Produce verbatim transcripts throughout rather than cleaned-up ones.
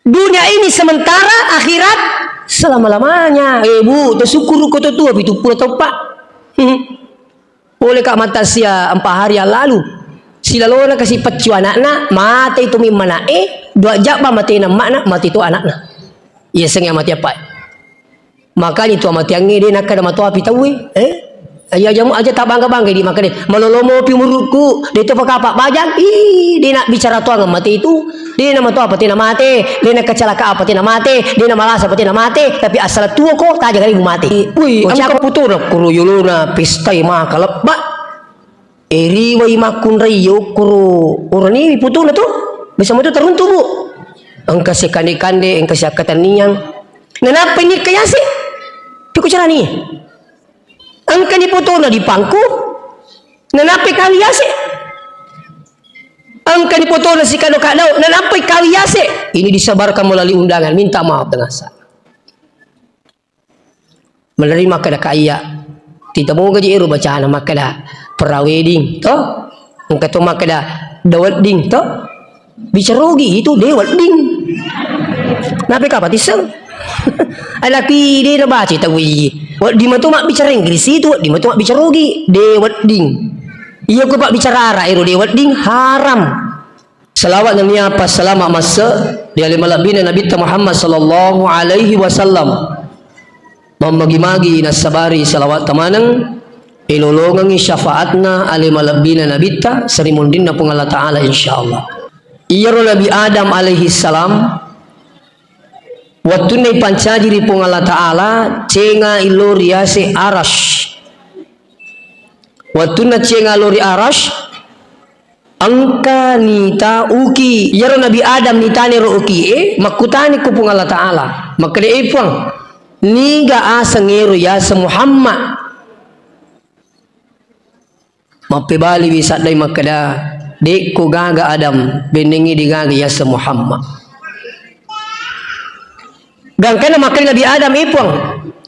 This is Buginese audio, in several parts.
Dunia ini sementara, akhirat selama-lamanya. Eh, Bu, to sukkuru ko to tua, pitu pulo toppa. Boleh ka mata sia empat hari yang lalu. Silalona kasi peccu anakna, mate itu mimma anakna, dua jabba mate na emakna, mate itu anakna. Iya sengi mati apa? Makanya itu amatiangnge de nakkeda matoapi tauwe, eh? Aja, aja, aja tabangga-bangga di makkeda, malolomo pi umurukku, de to pakapa bajang, ih, de nak bicara tuang mate itu, de na matoa pate na mate, de na kecelakaan pate na mate, de na malasa pate na mate, tapi asal tuo ko, taja kali mate. Wih, oh, angka siapa? Putona kuro yolona, pestai maka lebba. Eriwai makkunrai yokkoro orani putuna tu, bisa matu teruntu, Bu. Engka sekande-kande, engka siakkatenniang. Nanappa ini kayase? Piku carani? Engka ni potona di pangku. Nanappa kawi yase? Engka ni potona sikado kadau. Nanappa kawi yase? Ini disebarkan melalui undangan. Minta maaf dengan saya. Menerima kada kaya. Tita moga je ero bacana makkeda pra wedding, to? Engka to makkeda da wedding, to? Bicarogi itu de wedding. Nape kapa tisseng? Alaki de na baca tau iji. Wedding matu mabbicara Inggris itu, wedding matu mabbicarogi, de wedding. Iya ko pabbicara Arab ero de wedding haram. Salawat nennia passalama masse ri ale malebbina Nabitta Muhammad sallallahu alaihi wasallam. Mammagi-magi nassabari salawat tamaneng, ilolongengi syafaatna ale malebbina Nabitta seri munrinna Puang Allah Ta'ala, insyaallah. Iyaro Nabi Adam alaihi salam, wettunna ipancaji ri Puang Allah Ta'ala, cenga ilori yase aras. Wettunna cenga lori aras, Engka nita uki, iyaro Nabi Adam nitani ro uki e, makkutani ku Puang Allah Ta'ala. Makkeda, "E Puang, niga aseng ero yaseng Muhammad?" Mappebaliwi saddai makkeda, "Dekko gaga Adam, bennengngi degaga yaseng Muhammad." Gangkanna makkeda Nabi Adam, "E Puang,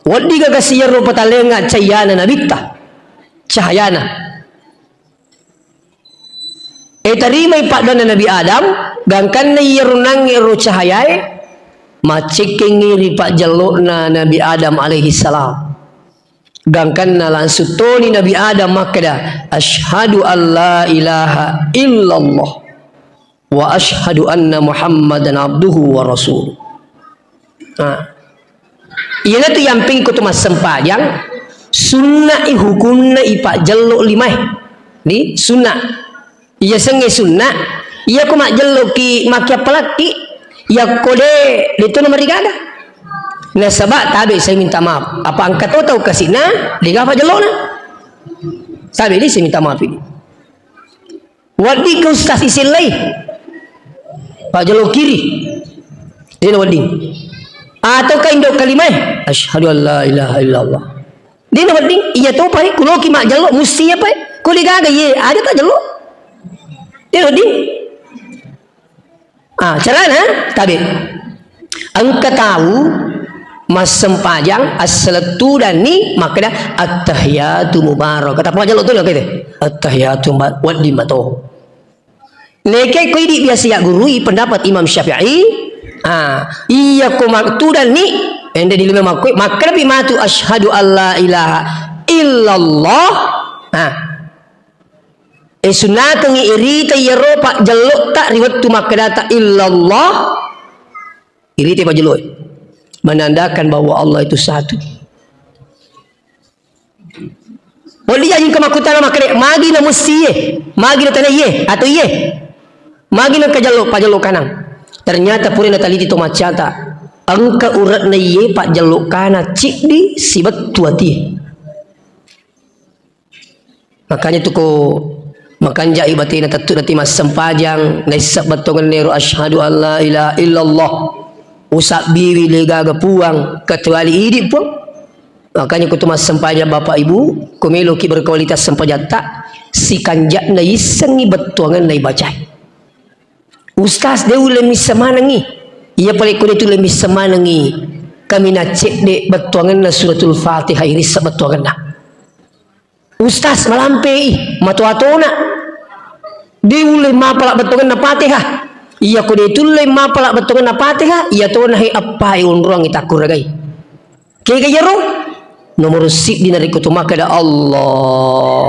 wedding gaga siyaro patalenga cahayana Nabitta?" Cahayana. E, tarimai paddoanna Nabi Adam, gangkanna iyaro nangnge ro cahayae, maccekkengngi ri pajjello'na Nabi Adam alaihi salam. Gangkanna langsung toni Nabi Adam makkeda, "Asyhadu an la ilaha illallah wa asyhadu anna Muhammadan abduhu wa rasuluh." Nah, iyanatu yampingku tu massempajang, sunna'i hukunna ipajjello limae. Di sunna. Iya sengnge sunna, iya ko majjelloki makkiappalakki, yakko de, de to namarigaga. Nasaba tabe saya minta maaf. Apa engka to tau kasina, de gaga pajjellona. Tabe de saya minta maaf ini. Wedding ke ustaz isellai. Pajjello kiri. Dena wedding. Atau ka indo kalimae. Asyhadu an la ilaha illallah. Dena wedding. Iya to pae. Kuloki majjello. Musti apa e? Ko degaga ye. Ada tak jello? Dena wedding. Ah, carana, tabe. Engka tau massempajang, assalettudanni, makkeda, "Attahiyatu mubarakah." Tapi majallo tu, oke, teh. "Attahiyatu mubar-," wedding mato. Neke ko idi biasa ya gurui pendapat Imam Syafi'i, ah, iya ko mattudanni, ende di lima makkoi, makkeda pi matu, "Asyhadu an la ilaha illallah." Ah, E, sunnakengngi irita iyaro pajjellotta ri wettu makkedata illallah, irita pajjelloe. Menandakan bahwa Allah itu satu. Wedding jaji engka makkutana makkeda, magi na musti iye, magi na tania iye, atau iye, magi na engka jello, pajjello kanang. Ternyata pura nataliti to maccata, engka ure'na iye pajjello kanang ciddi sibettu atie. Makanya tu ko makanjai batena tettu nati massempajang, naisseng bettuangenna ero asyhadu an la ilaha illallah. Usabbiwi le gaga puang, kecuali idi puang. Makanya ko tu massempajang bapak ibu, ko meloki berkualitas sempajatta, sikanja'na issengngi bettuangenna ibacai. Ustaz, de ulle misseng manengngi. Iya pale ko de tu ulle misseng manengngi. Kaminang cedde bettuangenna suratul Fatihah irisseng bettuangenna. Ustaz, malampei, matoa-tona. De ulle mapala bettuangenna Fatihah. Iya ko de tulle mapala bettuanna Fatihah, iya tona he appae onroang takkuregai. Kega iyaro? Nomor siddi narekko to makkeda Allah.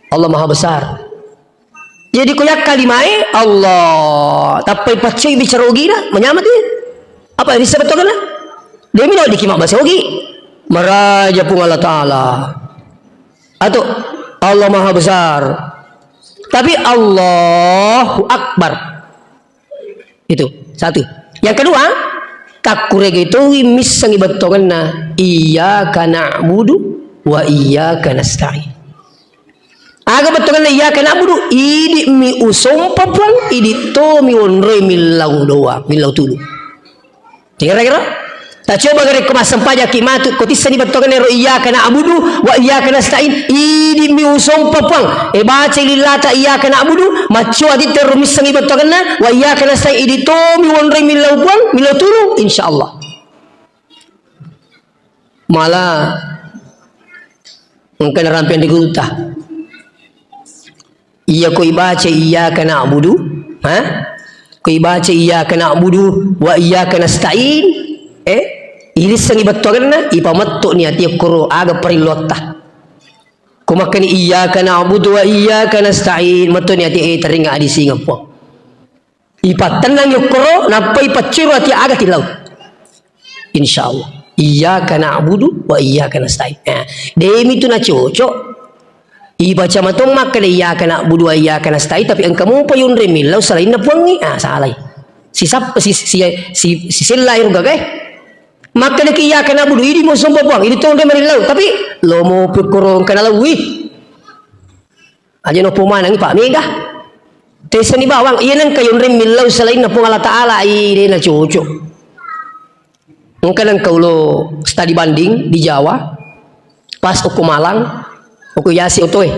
Allah Maha Besar. Jadi ko yakkalimae Allah, tappai paccai bicara ogina, manyamati. Apa rissa bettuanna? Demi no diki mabbasa ogi. Maraja Puang Allah Ta'ala. Atau Allah Maha Besar. Tapi Allahu Akbar. Itu, satu. Yang kedua, takkurege towi missengi bettuanna iyyaka na'budu wa iyyaka nasta'in. Aga bettuanna iyyaka na'budu, idi mi usompa Puang, idi to mi onroi millau doa, millau tulu. Kira-kira? Tacoba gare ko massempajaki matu, ko tissani bettuanna ro iyyaka na'budu wa iyyaka nasta'in, idi mi usompa Puang. E baca lillata iyyaka na'budu, maccoa titte ro missengi bettuanna wa iyyaka nasta'in, idi to mi onroi millau Puang, millau tulu, insyaallah. Mala engka narampe ri gurutta. Iya ko ibaca iyyaka na'budu, ha? Ko ibaca iyyaka na'budu wa iyyaka nasta'in, eh, irissengi bettuanna, ipametto ni ati okkoro aga parilluatta. Ko makkani iyyaka na'budu wa iyyaka nasta'in, metto ni ati, eh, teringa adi singa Puang. Ipattennangi okkoro, nappa ipaccuru ati aga tillau. Insyaallah. Iyyaka na'budu wa iyyaka nasta'in. Eh, demi tu nacocok. Ibaca matong makkeda iyyaka na'budu wa iyyaka nasta'in, tapi engka mupa yonre millau selainna Puangnge. Ah, salai. Sisap-, si, si, si, sisella ero gagae. Makkeda ki iyyaka na'budu, idi mo sompa Puang, idi tonre marillau, tapi lo mo pikkoro engka nalaui. Aja no pomanangi, Pak, mega. Tesani bawang, iya nengka yonreng millau selainna Puang Allah Ta'ala, ai, dena cocok. Engka nengka ulo study banding di Jawa, pas okko Malang, okko yasi otoe.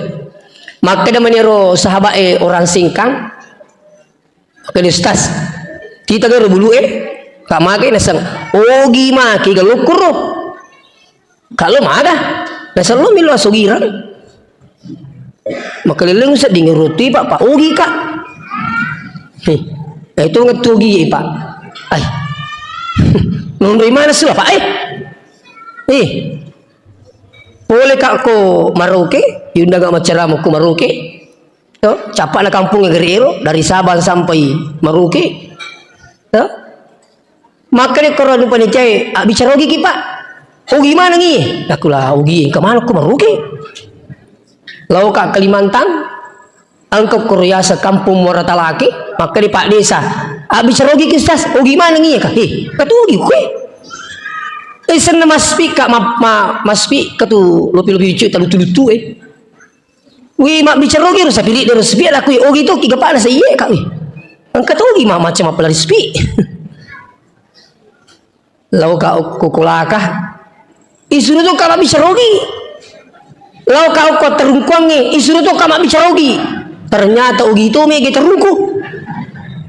Makkeda manero sahabat e orang Singkang, makkeda, "Ustaz, kita garo bulu e, ka mage nasang, ogi maki galokkoro." Kalo maga, naseng lo millau asogirang. Makalelleng sedding roti, Pak, Pak, ogi, Kak. Heh, eh, itu ngetu ogi, Pak. Ai. Nonroi mana sih, Pak, eh? Eh. Pole, Kak, ko Maroke, yunda ga macara ko Maroke. To, capana kampung gere ero, dari Sabang sampai Maroke. To? Makkeda koro anu panitia e, "Abbicara ogi ki, Pak." "Ogi maneng i?" Nakula, "Ogi, engka maneng ko Maroke." Lao ka Kalimantan, engka koro yaseng Kampung Muara Talake, makkeda Pak Desa, "Abbicara ogi ki, Ustaz." "Ogi maneng i, Kak?" "He, katu ogi kue." Eh, senna maspi ka, ma, ma, maspi katu lopi-lopi cu, talutu-lutu e. Wi, mabbicara ogi ro sapili dero sepi, lakui ogi to ki gapana saiye, Kak, wi. Engka to ogi ma-, macam apa lari sepi. Lao ka okko kolaka. Isuru to ka mabbicara ogi. Lao ka okko terungkuangnge, isuru to ka mabbicara ogi. Ternyata ogi to mege terungku.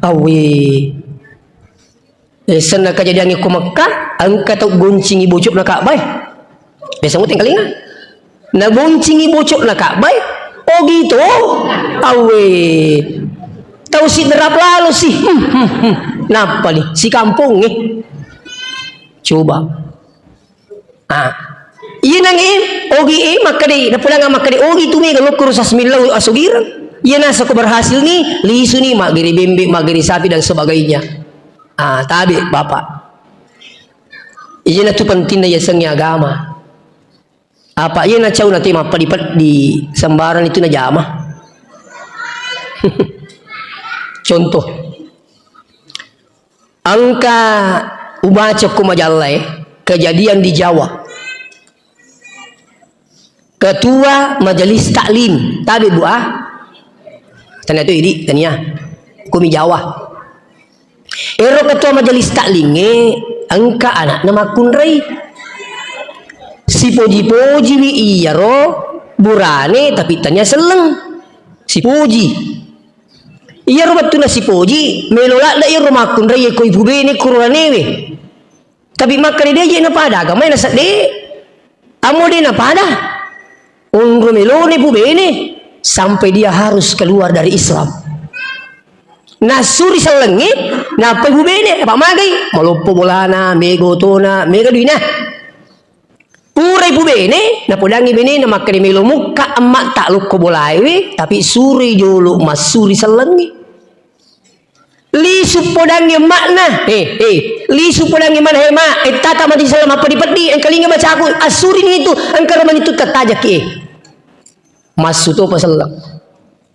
Awe. Eh, senna kejadian ko Mekah, engka tau goncingi bocokna Ka'bah e. Biasa muteng kalinga. Na goncingi bocokna Ka'bah e, ogi to. Awe. Tau siderap lalo si. Hmm, hmm, hmm. Nappa ni, si kampung e. Coba. Ah. Iya nang e, ogi e, makkeda, napulang makkeda, ogi tu mega lokko rusa semillau asogireng. Iya nasa ko berhasil ni, lisu ni, maggere bembe, maggere sapi dan sebagainya. Ah, tabe, Bapak. Iya na tu pentingna yasengnge agama. Apa iya na cau na te mappadi-padi sembarang itu na jama. Contoh. Engka ubaca ko majallae, kejadian di Jawa. Ketua Majelis Taklim, tabe, Bu, ah? Tania tu idi, tania. Kumi Jawa. Ero ketua Majelis Taklingnge engka anakna makkunrai. Sipoji-pojiwi iyaro burane, tapi tania selleng. Sipoji. Iyaro wettunna sipoji, melo ladde iyaro makkunrai ko ibu bene kuro ranewe. Tapi makkeda de je napada agamae nasedde. Amo de napada. Onro melone ibu bene sampai dia harus keluar dari Islam. Nassuri sellengnge, nappa ibu bene, apa magai? Maloppo bolana, mega otona, mega duina. Pura ibu bene, napodangi benena makkeda melo mukka emma'ta lokko bolaewe, tapi suroi jolo massuri sellengnge. Lisu podangngi emma'na, eh, eh, lisu podangngi mana, "He, Ma, ettata mati sellengnge mappedi-peddi, engkalinga bacaku, assurini itu, engka romani tu tattajakki, eh." Massu topa selleng.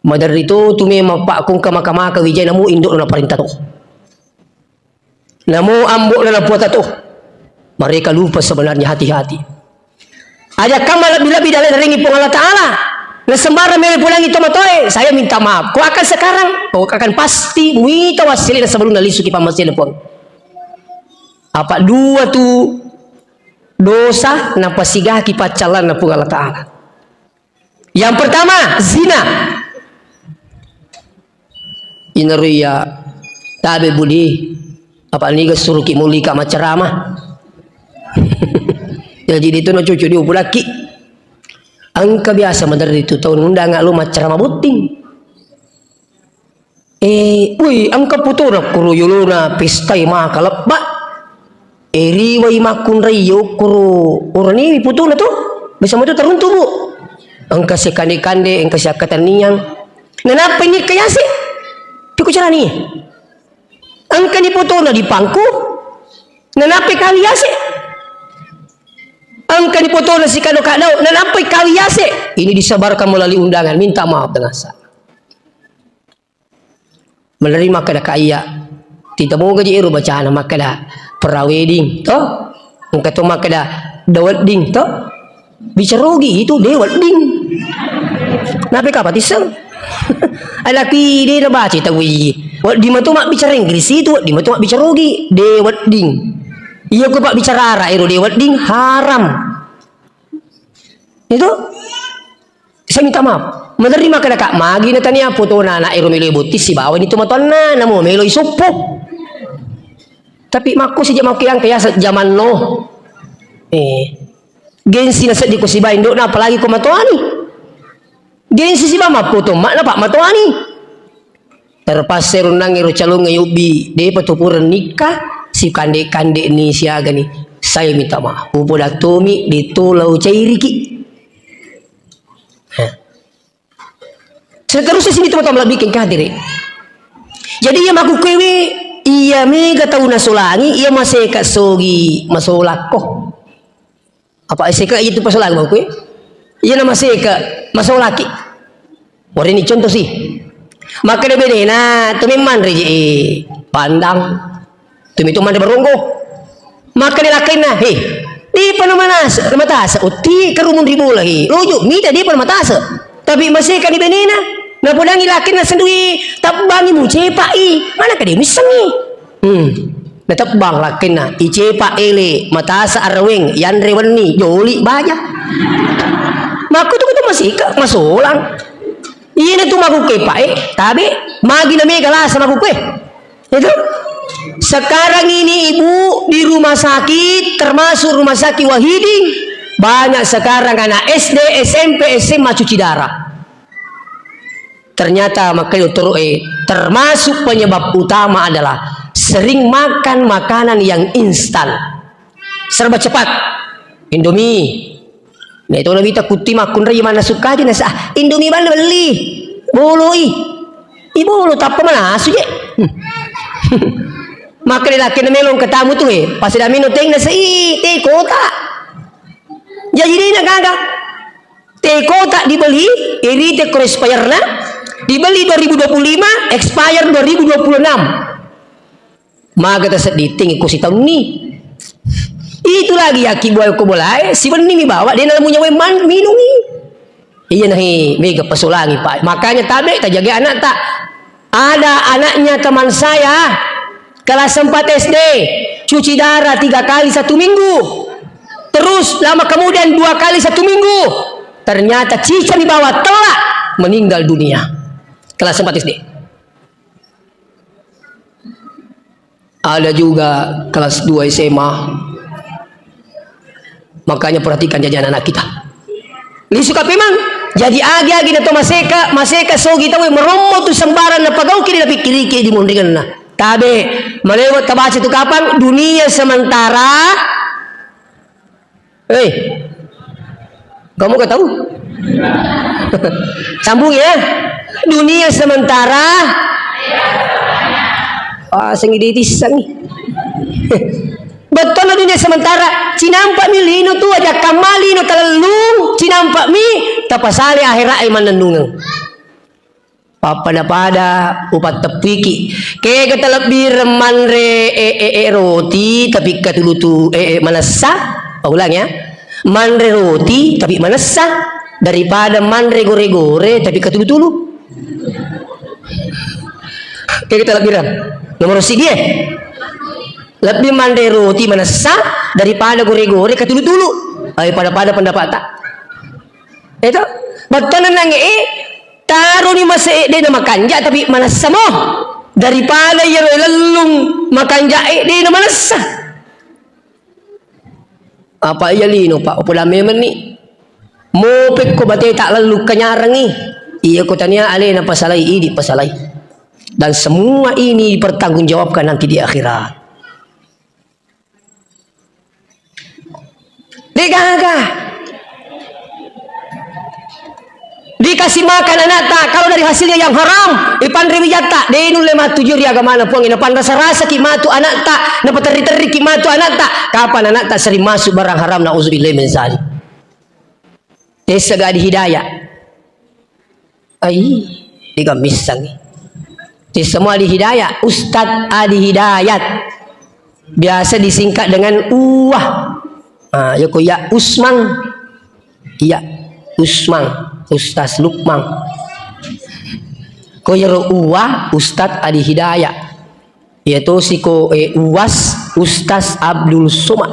Maderri to tu memang, Pak, ko engka maka-maka wijai namo indo'na naparenta to. Namo ambo'na napuata to. Mereka lupa sebenarnya, hati-hati. Aja kamma lebbi-lebbi dalle narengi Puang Allah Ta'ala. Na sembarang melo podangi tomatoe, saya minta maaf. Ko akan sekarang, ko akan pasti muita wassele'na sebelum nalisuki pammasena Puang. Apa dua tu dosa napasigaki paccallanna Puang Allah Ta'ala. Yang pertama, zina. Inaro iya tabe budi, apa niga suruki mulika maccarama. Jadi itu no cucu di upulaki. Engka biasa maderri tu tau nundanga lo maccarama botting. Eh, woi, engka fotona kuro yolona pesta e maka lebba. Eh, riwai makkunrai yo kuro oraniwi fotona to. Bisa mato taruntu, Bu. Engka sekande-kande, engka siakkatenniang. Nanappa ini kayase. Piko carani. Engka ni fotona di pangku. Nanappa kawi yase. Engka ni fotona sikado kadau. Nanappa kawi yase. Ini disebarkan melalui undangan. Minta maaf dengan saya. Maderri makkeda ka iya, titamoga je ero bacana makkeda pra-wedding, to? Engka to makkeda da wedding, to? Bicarogi itu de wedding. Nape kapa tisseng? Alaki de nabaca tau i. Wedding mato mabbicara Inggris itu, wedding mato mabbicarogi, de wedding. Iya ko pabbicara ara ero de wedding, haram. Itu? Saya minta maaf. Maderri makkeda ka, magi na tania fotona anak ero melo botting sibawa ni tomatoanna, namo melo isuppu. Tapi makku sija makku yang kaya zaman no. Eh. Gengsi na seddi ko sibawa indo'na, apalagi ko matoani. Gengsi sibawa mappoto makna pak matoani. Terpaksa runnang ero calongnge yobbi, depa tu pura nikka, sikande-kande ni siaga ni. Saya minta maaf. Upoda tomi, de to lao cairiki. Heh. Seterusnya sini teman-teman lebih keng hadiri. Jadi iya makkukkuewe, iya mega tau nasolangi, iya maseka sogi masolakko. Apa S K itu pasolang bangku, eh? Iya nama S K, masolaki. Warini contoh sih. Makkeda benena, tu memang reje, eh, pandang. Tu mitu manre baronggo. Makkeda lakkainna, "He, depa na manasa, na matasa, utti karumun ri bola, he. Lojo, mita depa na matasa." Tapi maseka ni benena, napodangi lakkainna sendui, tabbangi mucepai. Mana kade missengi? Hmm. Natebbang lakkainna, icepa ele, matasa araweng, yanre wenni, joli baja. Makkutu-kutu masika, masolang. Iyana tu makkukkuepa, eh, tabe, magi na mega lasa makkukkue. Itu. Sekarang ini ibu di rumah sakit, termasuk rumah sakit Wahiding, banyak sekarang anak S D, S M P, S M A cuci darah. Ternyata makanya dokter, eh, termasuk penyebab utama adalah sering makan makanan yang instan. Serba cepat. Indomie. Nah, itu Nabi tak kuti makkun rai mana suka aja nasa. Ah, Indomie mana beli? Bolo i. I bolo tappa mana asu je. Maka di laki na melong ketamu tu, eh. Pas dah minum teh nasa i, teh kota. Jadi dia nak kagak. Teh kotak dibeli, iri teh ko expire-na, dibeli dua ribu dua puluh lima, expire dua ribu dua puluh enam. Maga tasedding teng ko sitaunni. Itu lagi yaki buah ko bolae, sibenni mi bawa, dia nalamu nyawa man, minungi. Iya nahi, mega pasolangi, Pak. Makanya tabe, tajaga anak tak. Ada anaknya teman saya, kelas empat S D, cuci darah tiga kali satu minggu. Terus lama kemudian dua kali satu minggu. Ternyata cicak dibawa telak meninggal dunia. Kelas empat S D. Ada juga kelas dua S M A. Makanya perhatikan jajan anak kita. Lisu kape mang. Jadi agi-agi na to maseka, maseka sogi tau e, marommo tu sembarang napagauki, de napikkiriki di monringenna. Tabe, malewa tabaca tu kapang, dunia sementara. Hei, kamu gak tahu? Sambung ya. Dunia sementara. Ah, sengi ditissangi. Bettuanna dunia sementara, cinampa mi lino tu, aja kamma lino talellung, cinampa mi, tapasale akhirat e mannennungeng. Pappada-pada upatteppiki. Kega talebbireng manre e, e, e, roti, tapi katulu tu, e, e, manessa. Ulang ya. Manre roti, tapi manessa. Daripada manre gore-gore, tapi katulu-tulu. Kega talebbireng. Nomor siji e. Lebbi manre roti manessa daripada gore-gore katulu-tulu. Ayo pada-pada pendapat tak? Itu. Bettuanna nange e, taroni mase e de na makanja tapi manessa mo. Daripada iyaro lellung makanja e de na manessa. Apa iya lino, Pak? Upoda memenni. Mopekko bateta lellu kanyarengngi. Iya ko tania alena pasalai, idi pasalai. Dan semua ini dipertanggungjawabkan nanti di akhirat. Degaga. Dikasih makan anakta, kalau dari hasilnya yang haram, ipanre wijatta, de nulle matu juri agamana Puang, napanrasa-rasaki matu anakta, napaterri-terriki matu anakta, kapan anakta sering masuk barang haram, nauzubillah min zalik. Tessa ga Adi Hidayat. Ai, digammissangi. Tessa mo Adi Hidayat, Ustadz Adi Hidayat. Biasa disingkat dengan Uwah. Ah, ya ko ya Usmang. Iya, Usmang, Ustaz Lukman. Ko yero Uwa, Ustaz Adi Hidayah. Iya tosi ko, eh, Uwas, Ustaz Abdul Somad.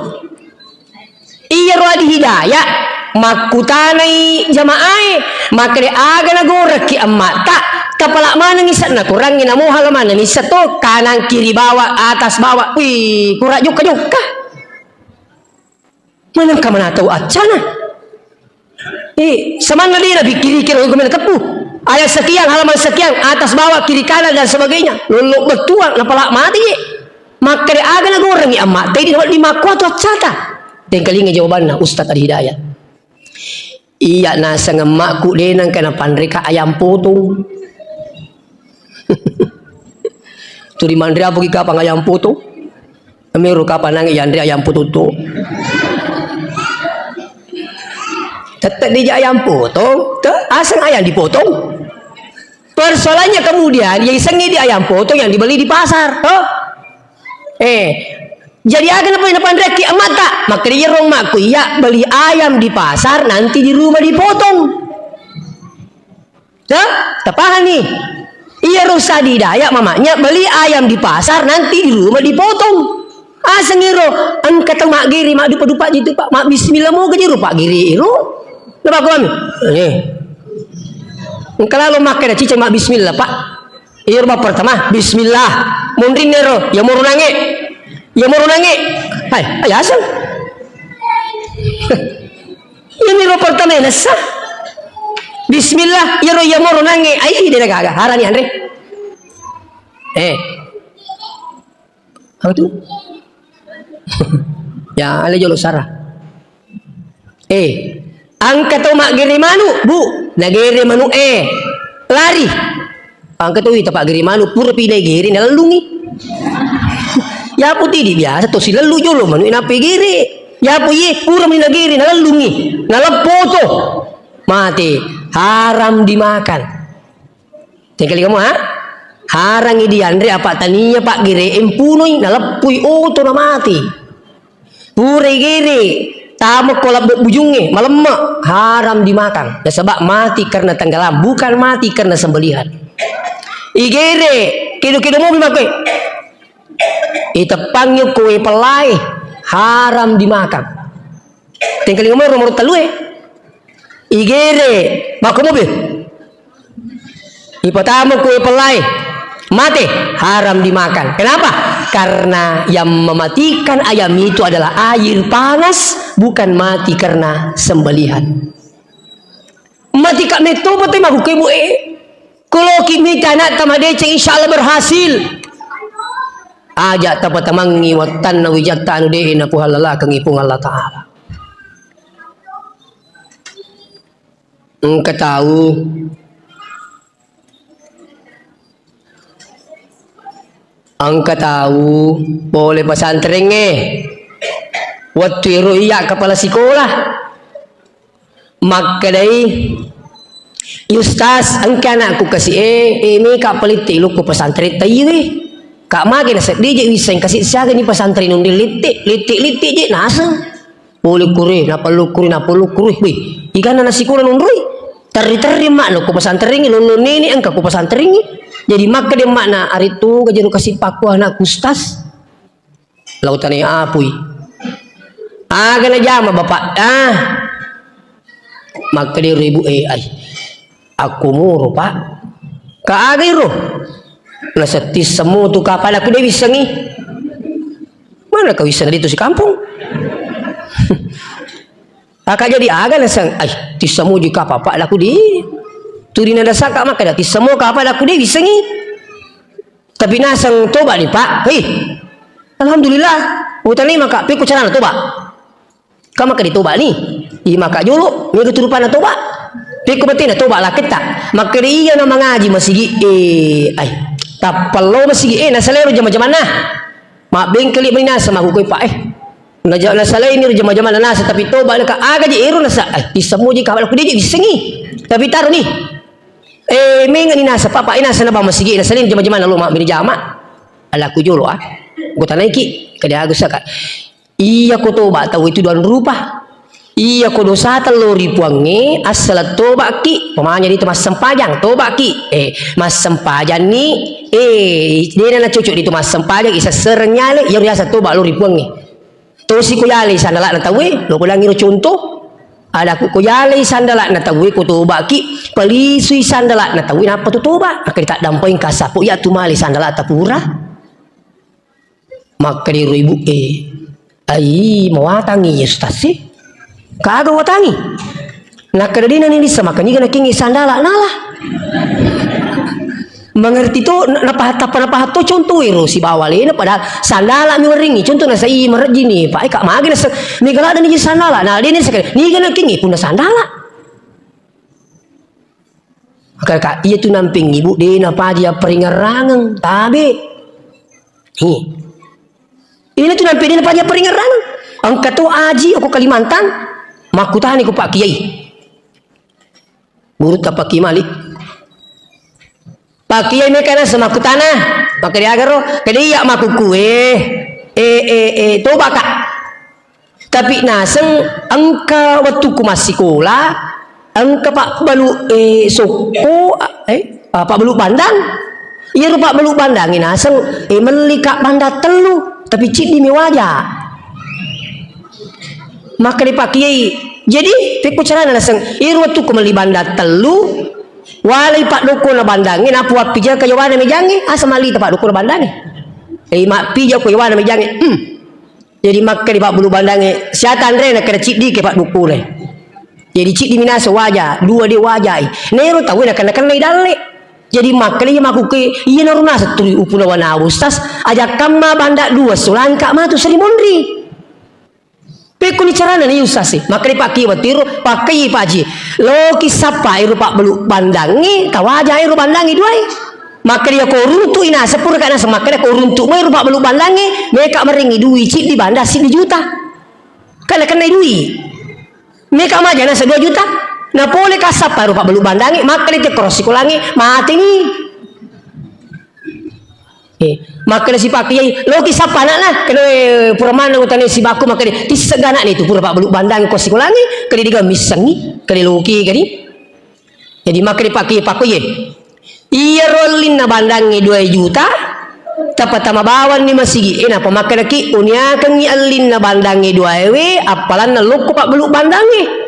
Iyaro Adi Hidayah, makkutanai jamaae, makkeda aga nagorekki emma'ta, tapala manengi sanna kurangi namohala manengi sato, kanan kiri bawah, atas bawah, wih, kura jokka-jokka. Manengka mana tau accana? Eh, samanna de napikkiriki ro, iko mena teppu. Ayat sekian, halaman sekian, atas bawah, kiri kanan dan sebagainya. Lollo bettuang, napala mati ye. Makkeda aga nagorengi amma, tedi nawedding makkuatu accata. Tengkalinga jawabanna Ustaz Adi Hidayat. Iya naseng emmakku de nengka napanreka ayam potong. Tuli manre apa ki kapang ayam potong? Amiru kapang nange yanre ayam potong tu. Tetap dija ayam potong, te, aseng ayam dipotong. Persoalannya kemudian yang isengi di ayam potong yang dibeli di pasar, toh? Eh, jadi aga napa napanrekki amata? Makkeda iyaro makku iya beli ayam di pasar nanti di rumah dipotong. Ya, tapahami? Iyaro Sadi Dayak mamanya beli ayam di pasar nanti di rumah dipotong. Asengiro engka tau maggere maddupa-dupa jitu Pak, mabbismillah moga jero paggere iro. Lepa kuami. Eh. Engka lalo makkeda ciceng mabbismillah Pak. Iyaro bab pertama, bismillah. Munrinnero, ya moro nange. Ya moro nange. Hai, ayaseng. Iya miro pertama nessa. Bismillah, iyaro iya moro nange. Ai, de gaga. Harani anre. Eh. Apa tu? Ya, ale jolo Sarah. Eh, engka tau maggere manu, Bu, nagere manu eh, lari. Engka tau ita paggere manu, pura pi nagere nalellungi. Ya putidi biasa to silellu jolo manu nappi gere. Ya pu iye pura mi nagere nalellungi, naleppo to. Mate, haram dimakan. Tengkali kamu, ha? Harangi dianre apa tania paggere empunoi, naleppui oto na mati. Purai gere, tama ko labbe bujungnge, malemme, haram dimakan. Nasaba mati karena tenggelam, bukan mati karena sembelihan. Igere, kedo-kedo mobil makkoi. Iteppangi ko e pellai, haram dimakan. Tengkalinga moro nomor telu e. Igere, makko mobil. Ipatama kue pellai. Mate, haram dimakan. Kenapa? Karena yang mematikan ayam itu adalah air panas, bukan mati karena sembelihan. Mati ka metto pate maku ke bu e. Koloki mita anak tamadeceng, insya Allah berhasil. Aja tapatamangi wattanna wijatta anu de napuhallalakengi Puang Allah Ta'ala. Engka tau, engka tau pole pesantrengnge. Wettu ero iya kepala sikola. Makkedai, "Ustaz, engka anakku kasi e, e, meka palitte lukku pesantren taiwe. Ka mage nasedding je wisseng kasi siaga ni pesantren nunding litte, litte, litte je naseng." Pole kure, napallu kure, napallu kure. Wih, igana nasikola nunrui. Terri-terri mak lo ku pesantrengi, lollo nene engka ku pesantrengi. Jadi makkeda makna arittu gajero kasi pakku anakku Ustaz. Lau tanai apui. Aga najama bapak? Ah. Makkeda ro ibu e, ai. Aku muro, Pak. Ka aga iro? Nasetti semu tu kapal aku de wissengi. Mana kau wissengi itu si kampung? Aka jadi aga naseng, ai, tissemu ji kapal Pak laku di. Turina dasaka makkeda tissemu kapal laku de wissengi. Tapi naseng toba ni, Pak. Hei. Alhamdulillah. Utanai maka pekko carana toba. Ka makkeda toba ni. I maka jolo, mega tu rupanna toba. Pekko betena toba laketta. Makkeda iya na mangaji masigi e. Ai. Tappallo masigi e nasalero jama-jamanna. Mabbengkeli meni naseng maku koi, Pak, eh. Naja-, nasalaini ro jama-jamanna naseng, tapi toba naka aga je ero nasa, eh, tissemu ji kapal laku de je wissengi. Tapi taro ni. Eh, mengani nasa, Pak, Pak, e nasa naba masigi, nasalini jama-jamanna lo mabbini jama. Alaku jolo, ah. Ku tanaiki, kade aga saka. Iya ko toba tau itu dua rupa. Iya ko dosata lo ri Puangnge, assala tobaki, pemanya di itu massempajang, tobaki. Eh, massempajang ni, eh, dena na cocok di itu massempajang, isessereng nyale, iya biasa toba lo ri Puangnge. Tosi ko yalei sandala'na tauwe, lo ko langi ro contoh. Ada ku ko yalei sandala'na tauwe, ko tobaki, palisui sandala'na tauwe, nappa tu toba. Maka ditaddampai engka sapo, iya tu male sandala'ta pura. Makkeda ro ibu e, ai, mawatangi ya Ustaz e. Kaga watangi? Nakkeda dena ni lissa, maka niga nakengi sandala nala. Mengerti to, na-, napaha-, tappa napaha to contoh ero sibawa alena, padahal sandala mi weringi, contoh nasai marejji ni, Pak, e, ka magi nasa, mega ladde ni sandala, na dena sekali, niga nakengi punna sandala. Maka ka, iya tu nampeng ibu, de napaja peringerangeng, tabe. Hi. Ini tu nampeng de napaja peringerangeng. Engka to aji, oko Kalimantan, makkutani ko Pak Kiai. Gurutta Pak Kiai Malik. Pak Kiai meka naseng makkutana, makkeda agaro, keda iya makkukue, eh, eh, eh, toba ka. Tapi naseng engka wettukku massikola, engka pabbalu, eh, sokko, eh, ah, pabbalu bandang. Iyaro pabbalu bandangnge naseng, eh, melli ka bandang tellu, tapi ciddi mi waja. Makkeda Pak Kiai, jadi pekko carana naseng, iyaro wettukku melli bandang tellu, walai paddokkona bandangnge, nappa wappijaka yawana mejangnge, asa mallita paddokkona bandangnge. Eh, mappija ko yawana mejangnge, hmm. Jadi makkeda pabbulu bandangnge, siata anre, nakkeda ciddi ke paddukku re. Jadi ciddi minasa waja, dua de wajai. Nero tau nakenna-kennai dalle. Jadi makkeda iya makkuke, iya naro naseng tuli upuna wana Ustaz, aja kamma banda dua sulangka matu seri monri. Pekkuni carana ni Ustaz e, makkeda pakki watiro, pakkai paji. Loki sappa ero pabbulu bandangnge, tawaja ero bandangnge duai. Makkeda iya ko runtu'i naseng pura ka naseng makkeda ko runtu' mo ero pabbulu bandangnge, meka marengngi dui ciddi banda siddi juta. Kan nakennai dui. Meka maja naseng dua juta. Napole ka sappa ero pabbulu bandangnge, makkeda te koro sikolangnge, mateni. Eh, makkeda sipakku, "Yai, loki sappa anakna?" Keda, "Eh, pura maneng utane sibakku," makkeda, "Tissegga anakna itu pura pabbulu bandangnge ko sikolangnge," keda, "Diga missengngi," keda, "Loki," kedi. Jadi makkeda pakku, "Pakku ye, iyaro ellinna bandangnge dua juta, tapatama bawanni masigi e," napa makkedaki, "Uniakengngi ellinna bandangnge duaewe, appalanna lokko pabbulu bandangnge."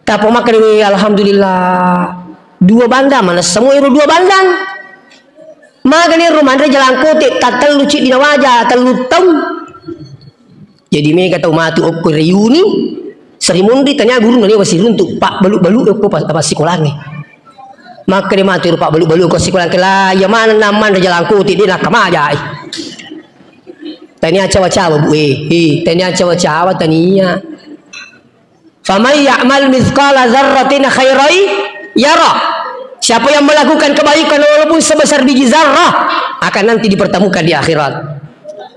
Tappa makkeda, "Alhamdulillah, dua bandang, manessa mo ero dua bandang." Magani ro manre jalangkote, tattellu ciddi nawaja, tellu taung. Jadi mega tau matu okko reuni, Seri Munri tania gurunna, newa siruntu pabbalu-balu ko pas-, passikolangnge. Makkeda matu ro pabbalu-balu ko sikolang ke la, iya maneng nammanre jalangkote, de' nakkamajai. Tania cawa-cawa, Bu, eh. Eh, tania cawa-cawa, tania. Faman ya'mal mithqala dzarratin khairan yara. Siapa yang melakukan kebaikan walaupun sebesar biji zarrah, akan nanti dipertemukan di akhirat.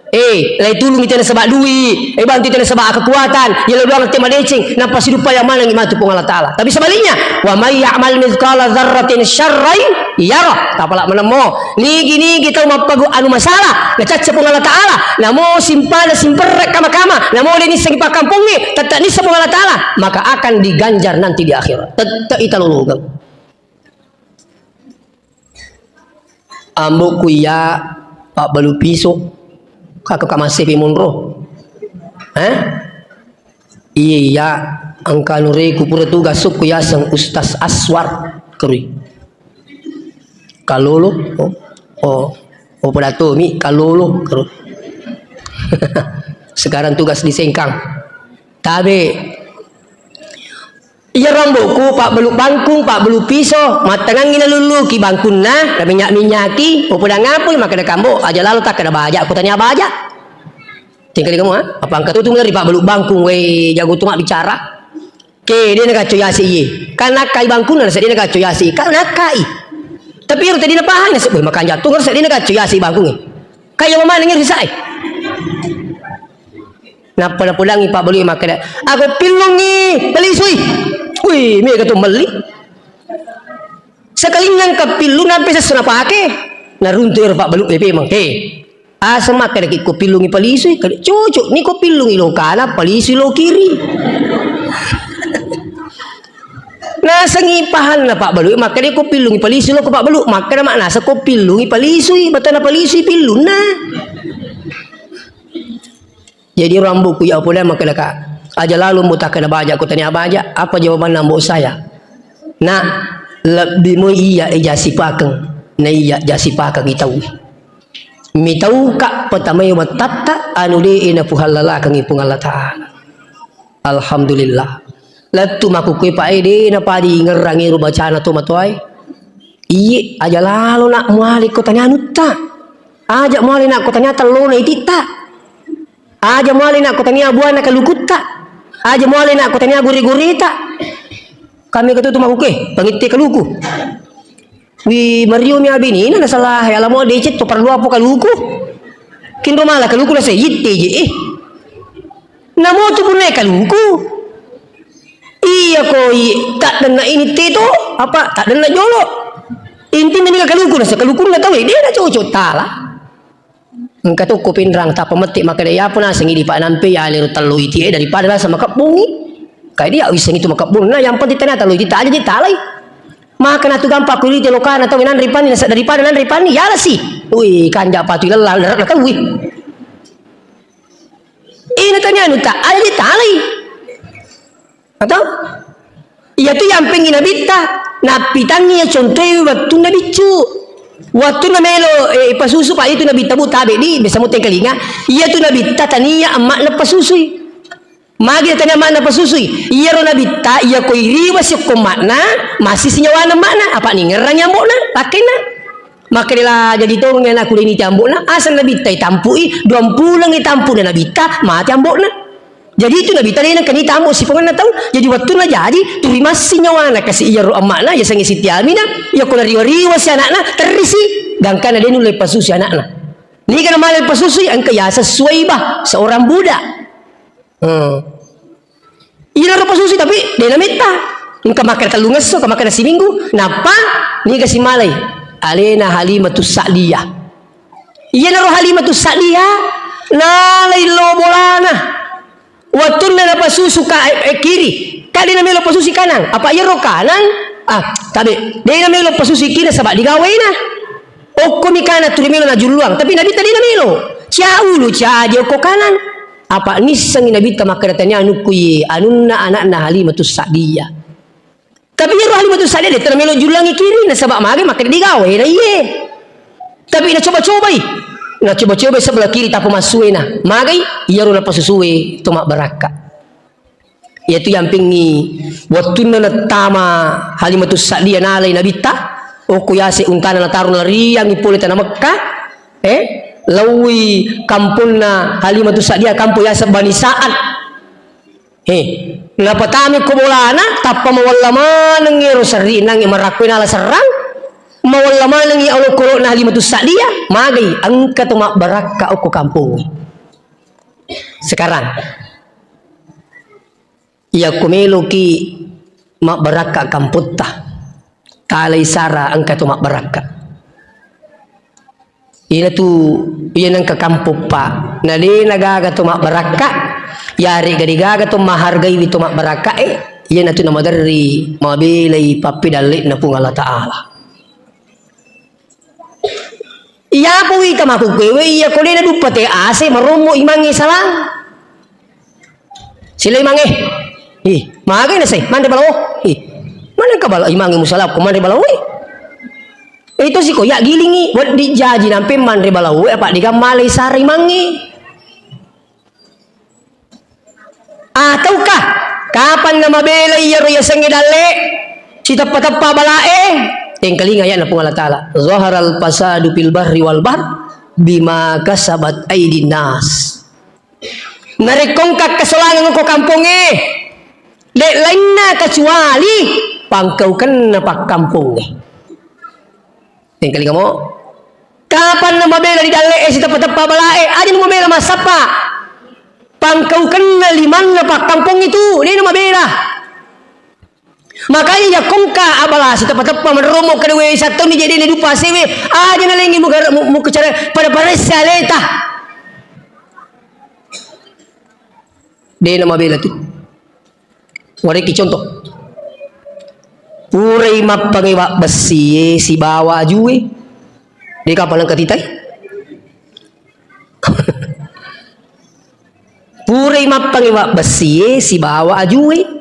Eh, lai tulungi tena sebab dui, eh, bantu tena sebab kekuatan, ya lo doang te madeceng, nappa sidupa yang manengi matu Puang Allah Ta'ala. Tapi sebaliknya, wa may ya'mal mithqala dzarratin syarran yara. Tapala menemmo. Nigi-nigi tau mappagu anu masalah, nacacca Puang Allah Ta'ala, namo simpana simperre kama-kama, namo de nissengi pakkampongnge, tette nisseng Puang Allah Ta'ala, maka akan diganjar nanti di akhirat. Tette italologeng. Ambokku iya pabbalu piso, kaka kamassepi monro. Eh? Iya, iya, engka nureku pura tugas sukku yaseng Ustaz Aswar, kerui. Kalolo, oh, oh, oh, pada tomi, kalolo, kerui. Sekarang tugas di Sengkang. Tabe. Iya ro ambokku, pabbalu bangkung, pabbalu piso, mattengangngi nalulluki bangkunna, naminynya-minynyaki, oh, pada ngapui, makkeda kambo, aja lalo takkeda baja, ko tania baja. Tingkali kamu, ha? Apa engka tu, tu mulai pabbalu bangkung, weh, jago tu mabbicara. Ke, de' nagacco yasi iye. Kan nakkai bangkunna, nasa de' nagacco yasi. Kan nakkai. Tapi ero tadi napahang, nasa, weh, makanja tu, nasa de' nagacco yasi bangkung, eh. Kaya mamana ngeri sae. Nappa napodangi pabbalu makkeda, "Ako pillungi, palisui." Wih, mega tu melli. Sekalingan kapillu nampe sesso napake. Naruntu ero pabbalu e pemeng. He. Asa makkeda ki ko pillungi palisui, kade cocok ni ko pillungi lo kana, palisui lo kiri. Nasengi pahanna pabbalu, makkeda ko pillungi palisui lo ko pabbalu, makkeda mak nasa ko pillungi palisui, batana palisui pillunna. Jadi ero ambo'ku iya pole makkeda ka, aja lalo mbo takkeda baja ko tania baja, apa jawabanna ambo saya? Nak, lebbi mo iya ejasipakeng, na iya jasipakeng itau. Mitauka patamai wattatta anu de e napuhallalakengngi Puang Allah Ta'ala. Alhamdulillah. Lettu makkukue pa e de napadi ingerrangi ero bacana to matoae. Iye, aja lalo nak muale ko tania anutta. Aja muale nak ko tania tellona ititta. Aja muale nak ko tania buana kalukutta. Aja muale nak ko tania gore-goreta. Kami ketutu makuke, pangitte kaluku. Wi, mario mi abinina nasalahe, alamo decet to parlu apa kaluku. Kinro mala kaluku nasa itte je, eh. Namo tu punna kaluku. Iya ko i, tak denna ini te to, apa tak denna jolo. Intinya ni kaluku nasa kalukunna tau, eh, de na cocok tala. Engka tokko pinrang tappa mette makkeda, "Iya pun asengi di Pak nampe ya lero tellu iti e daripada rasa makebbungi." Kae dia wissengi tu makebbunna, yang penting tena tellu iti aja ditalai. Maka natu gampang ku iti lokana tau nanre panni, nasa daripada nanre panni, ya lasi. Ui, kanja patu ilella, lerak na tau, ui. Ina tanya anu ta, aja ditalai. Atau? Iyatu yampengngi nabitta, nappitangngi iya contoe wettunna biccu. Wettunna melo, eh, ipasusu, Pak, itu nabitta, Bu, tabe di, biasa mu tengkalinga. Iyatu nabitta tania emma'na pasusui. Magi tania emma'na pasusui? Iyaro nabitta, iya ko iriwa siokko emma'na, masih sinyawana emma'na, apa ningerrangi ambo'na, lakkainna. Makkedela jadi tongeng anakku deni ti ambo'na, asal nabitta itampui, duang puleng itampuna nabitta, mati ambo'na. Jadi itu nabitta de nengka ni tambo sipongenna tau. Jadi wettunna jadi, turi massing nyawana kasi iyaro emma'na, yasengnge Siti Aminah, iya ko nariwa-riwa si anakna, terrisi, gangkana de nulle pasusi anakna. Niga namale pasusui, engka yaseng Suwaibah, seorang budak. Hmm. Iyanaro pasusi tapi de nametta. Engka makkeda tellungesso, engka makkeda siminggu, nappa niga simalai. Alena Halimatus Sa'diyah. Iyanaro Halimatus Sa'diyah, nalai lo bolana. Wettunna napasusu ka, eh, eh, kiri, ka de namelo pasusi kanang. Apa iyaro kanang? Ah, tabe, de namelo pasusi kiri nasaba digawaina. Okkomi kanang tuli melo najulluang, tapi nabitta de namelo. Cia ulu, cia aje okko kanang. Apa nissengi nabitta makkeda tania anukku ye, anunna anakna Halimatus Sa'diyah. Tapi iyaro Halimatu Sa'diyah de tena melo jullangi kiri, nasaba magai makkeda digawe na iye. Tapi nacoba-cobai. Nacoba-cobai sebelah kiri tapo massuena. Magai iyaro napasusue to mabbarakka. Iyatu yampingngi wettunna nattama Halimatus Sa'diyah nalai Nabitta, okko yase untana nataro nalariangngi pole tana Mekka, eh, laui kamponna Halimatus Sa'diyah, kampong yaseng Bani Sa'ad. He, napatami ko bolana, tappa mawalla maneng ero serri nangnge marakko nala serrang, mawalla manengngi olokolo'na Halimatus Sa'diyah, magai engka to mabbarakka okko kampongnge. Sekarang, iyako meloki mabbarakka kampotta, talai sara engka to mabbarakka. Iyanatu, iya nengka kampong, Pak. Na de na gaga to mabbarakka, yarega de gaga to mahargaiwi to mabbarakka, eh, iyanatu namaderri mabelai pappedalle'na Puang Allah Ta'ala. Iyapa wita makkukkuewe, iya ko de naduppa te ase marommo imangnge salang. Sila imangnge. Ih, magai nasai, manre balawo. Ih, manengka bala imangnge musalakko manre balawo. Itu siko ya gilingi, wedding jaji nampe manre balawo, apa degaga malai sara imangnge. Ataukah kapan namabela iyaro yasengnge dalle siteppa-teppa balae? Tengkalinga ayatna Puang Allah Ta'ala, "Zaharal fasadu fil barri wal bahr bima kasabat aidin nas." Narekko engka kasolangeng ko kampongnge, de lainna kecuali pangkaukenna pakkampongnge. Tengkalinga mo. Kapan namabela ri dalle'e siteppa-teppa balae, aja namabela massappa. Pangkaukenna limanna pakkampong itu, de namabela. Makanya yakongka abala siteppa-teppa menromo kedewe sattoni jadi ne dupa sewe, aja nalengi muka-, mu-, mukacara pada paresse aleta. De namabela tu. Warekki contoh. Purai mappangewa bessie sibawa ajue. De kapang engka titai? Purai mappangewa bessie sibawa ajue.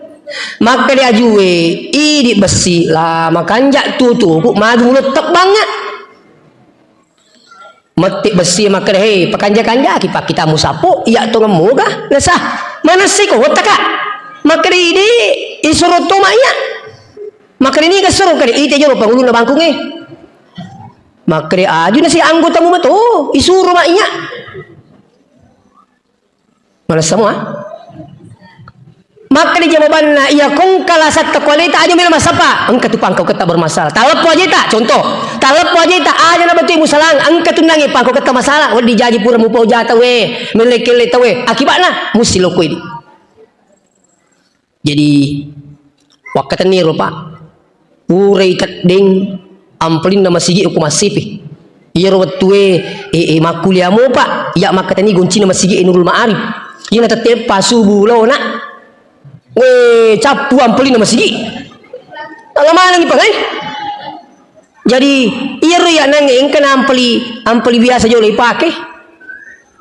Makkeda ajue, idi bessi la makanja tutuku maju mulo tebbangnga. Mette bessi makkeda, "Hei, pakanja-kanjaki pakkitamu sapo, iya tongeng moga, nasah." Manessiko wottaka. Makkeda, "Idi, isuro to ma iya." Makkeda, "Niga suro?" Kede, "Ite jolo pangulunna bangkungnge." Makkeda, "Aju nasi anggotamu mato, isuro ma iya." Manessa mua? Makkeda jawabanna, iya kongka lasatta kualeta aja melo massappa, engka tu pangkauketta bermasalah. Taleppo ajeta, contoh, taleppo ajeta aja na betui musalang, engka tu nangnge pangkauketta masalah, wedding jaji pura mupau jata we, melle-kelle tawe, akibatna musi lokko idi. Jadi, wakkatenni ro, Pak. Purai teddeng ampalinna masigi ko massepe. Iyaro wettue, e, e, makkuliah mopa, iya makkatenni goncina masigi e Nurul Ma'arif. Iyana tetteppa subuh lona. We, cappu ampalinna masigi. Ala manengi pangai. Jadi, iyaro iya nangnge engka na ampali, ampali biasa jolo ipake.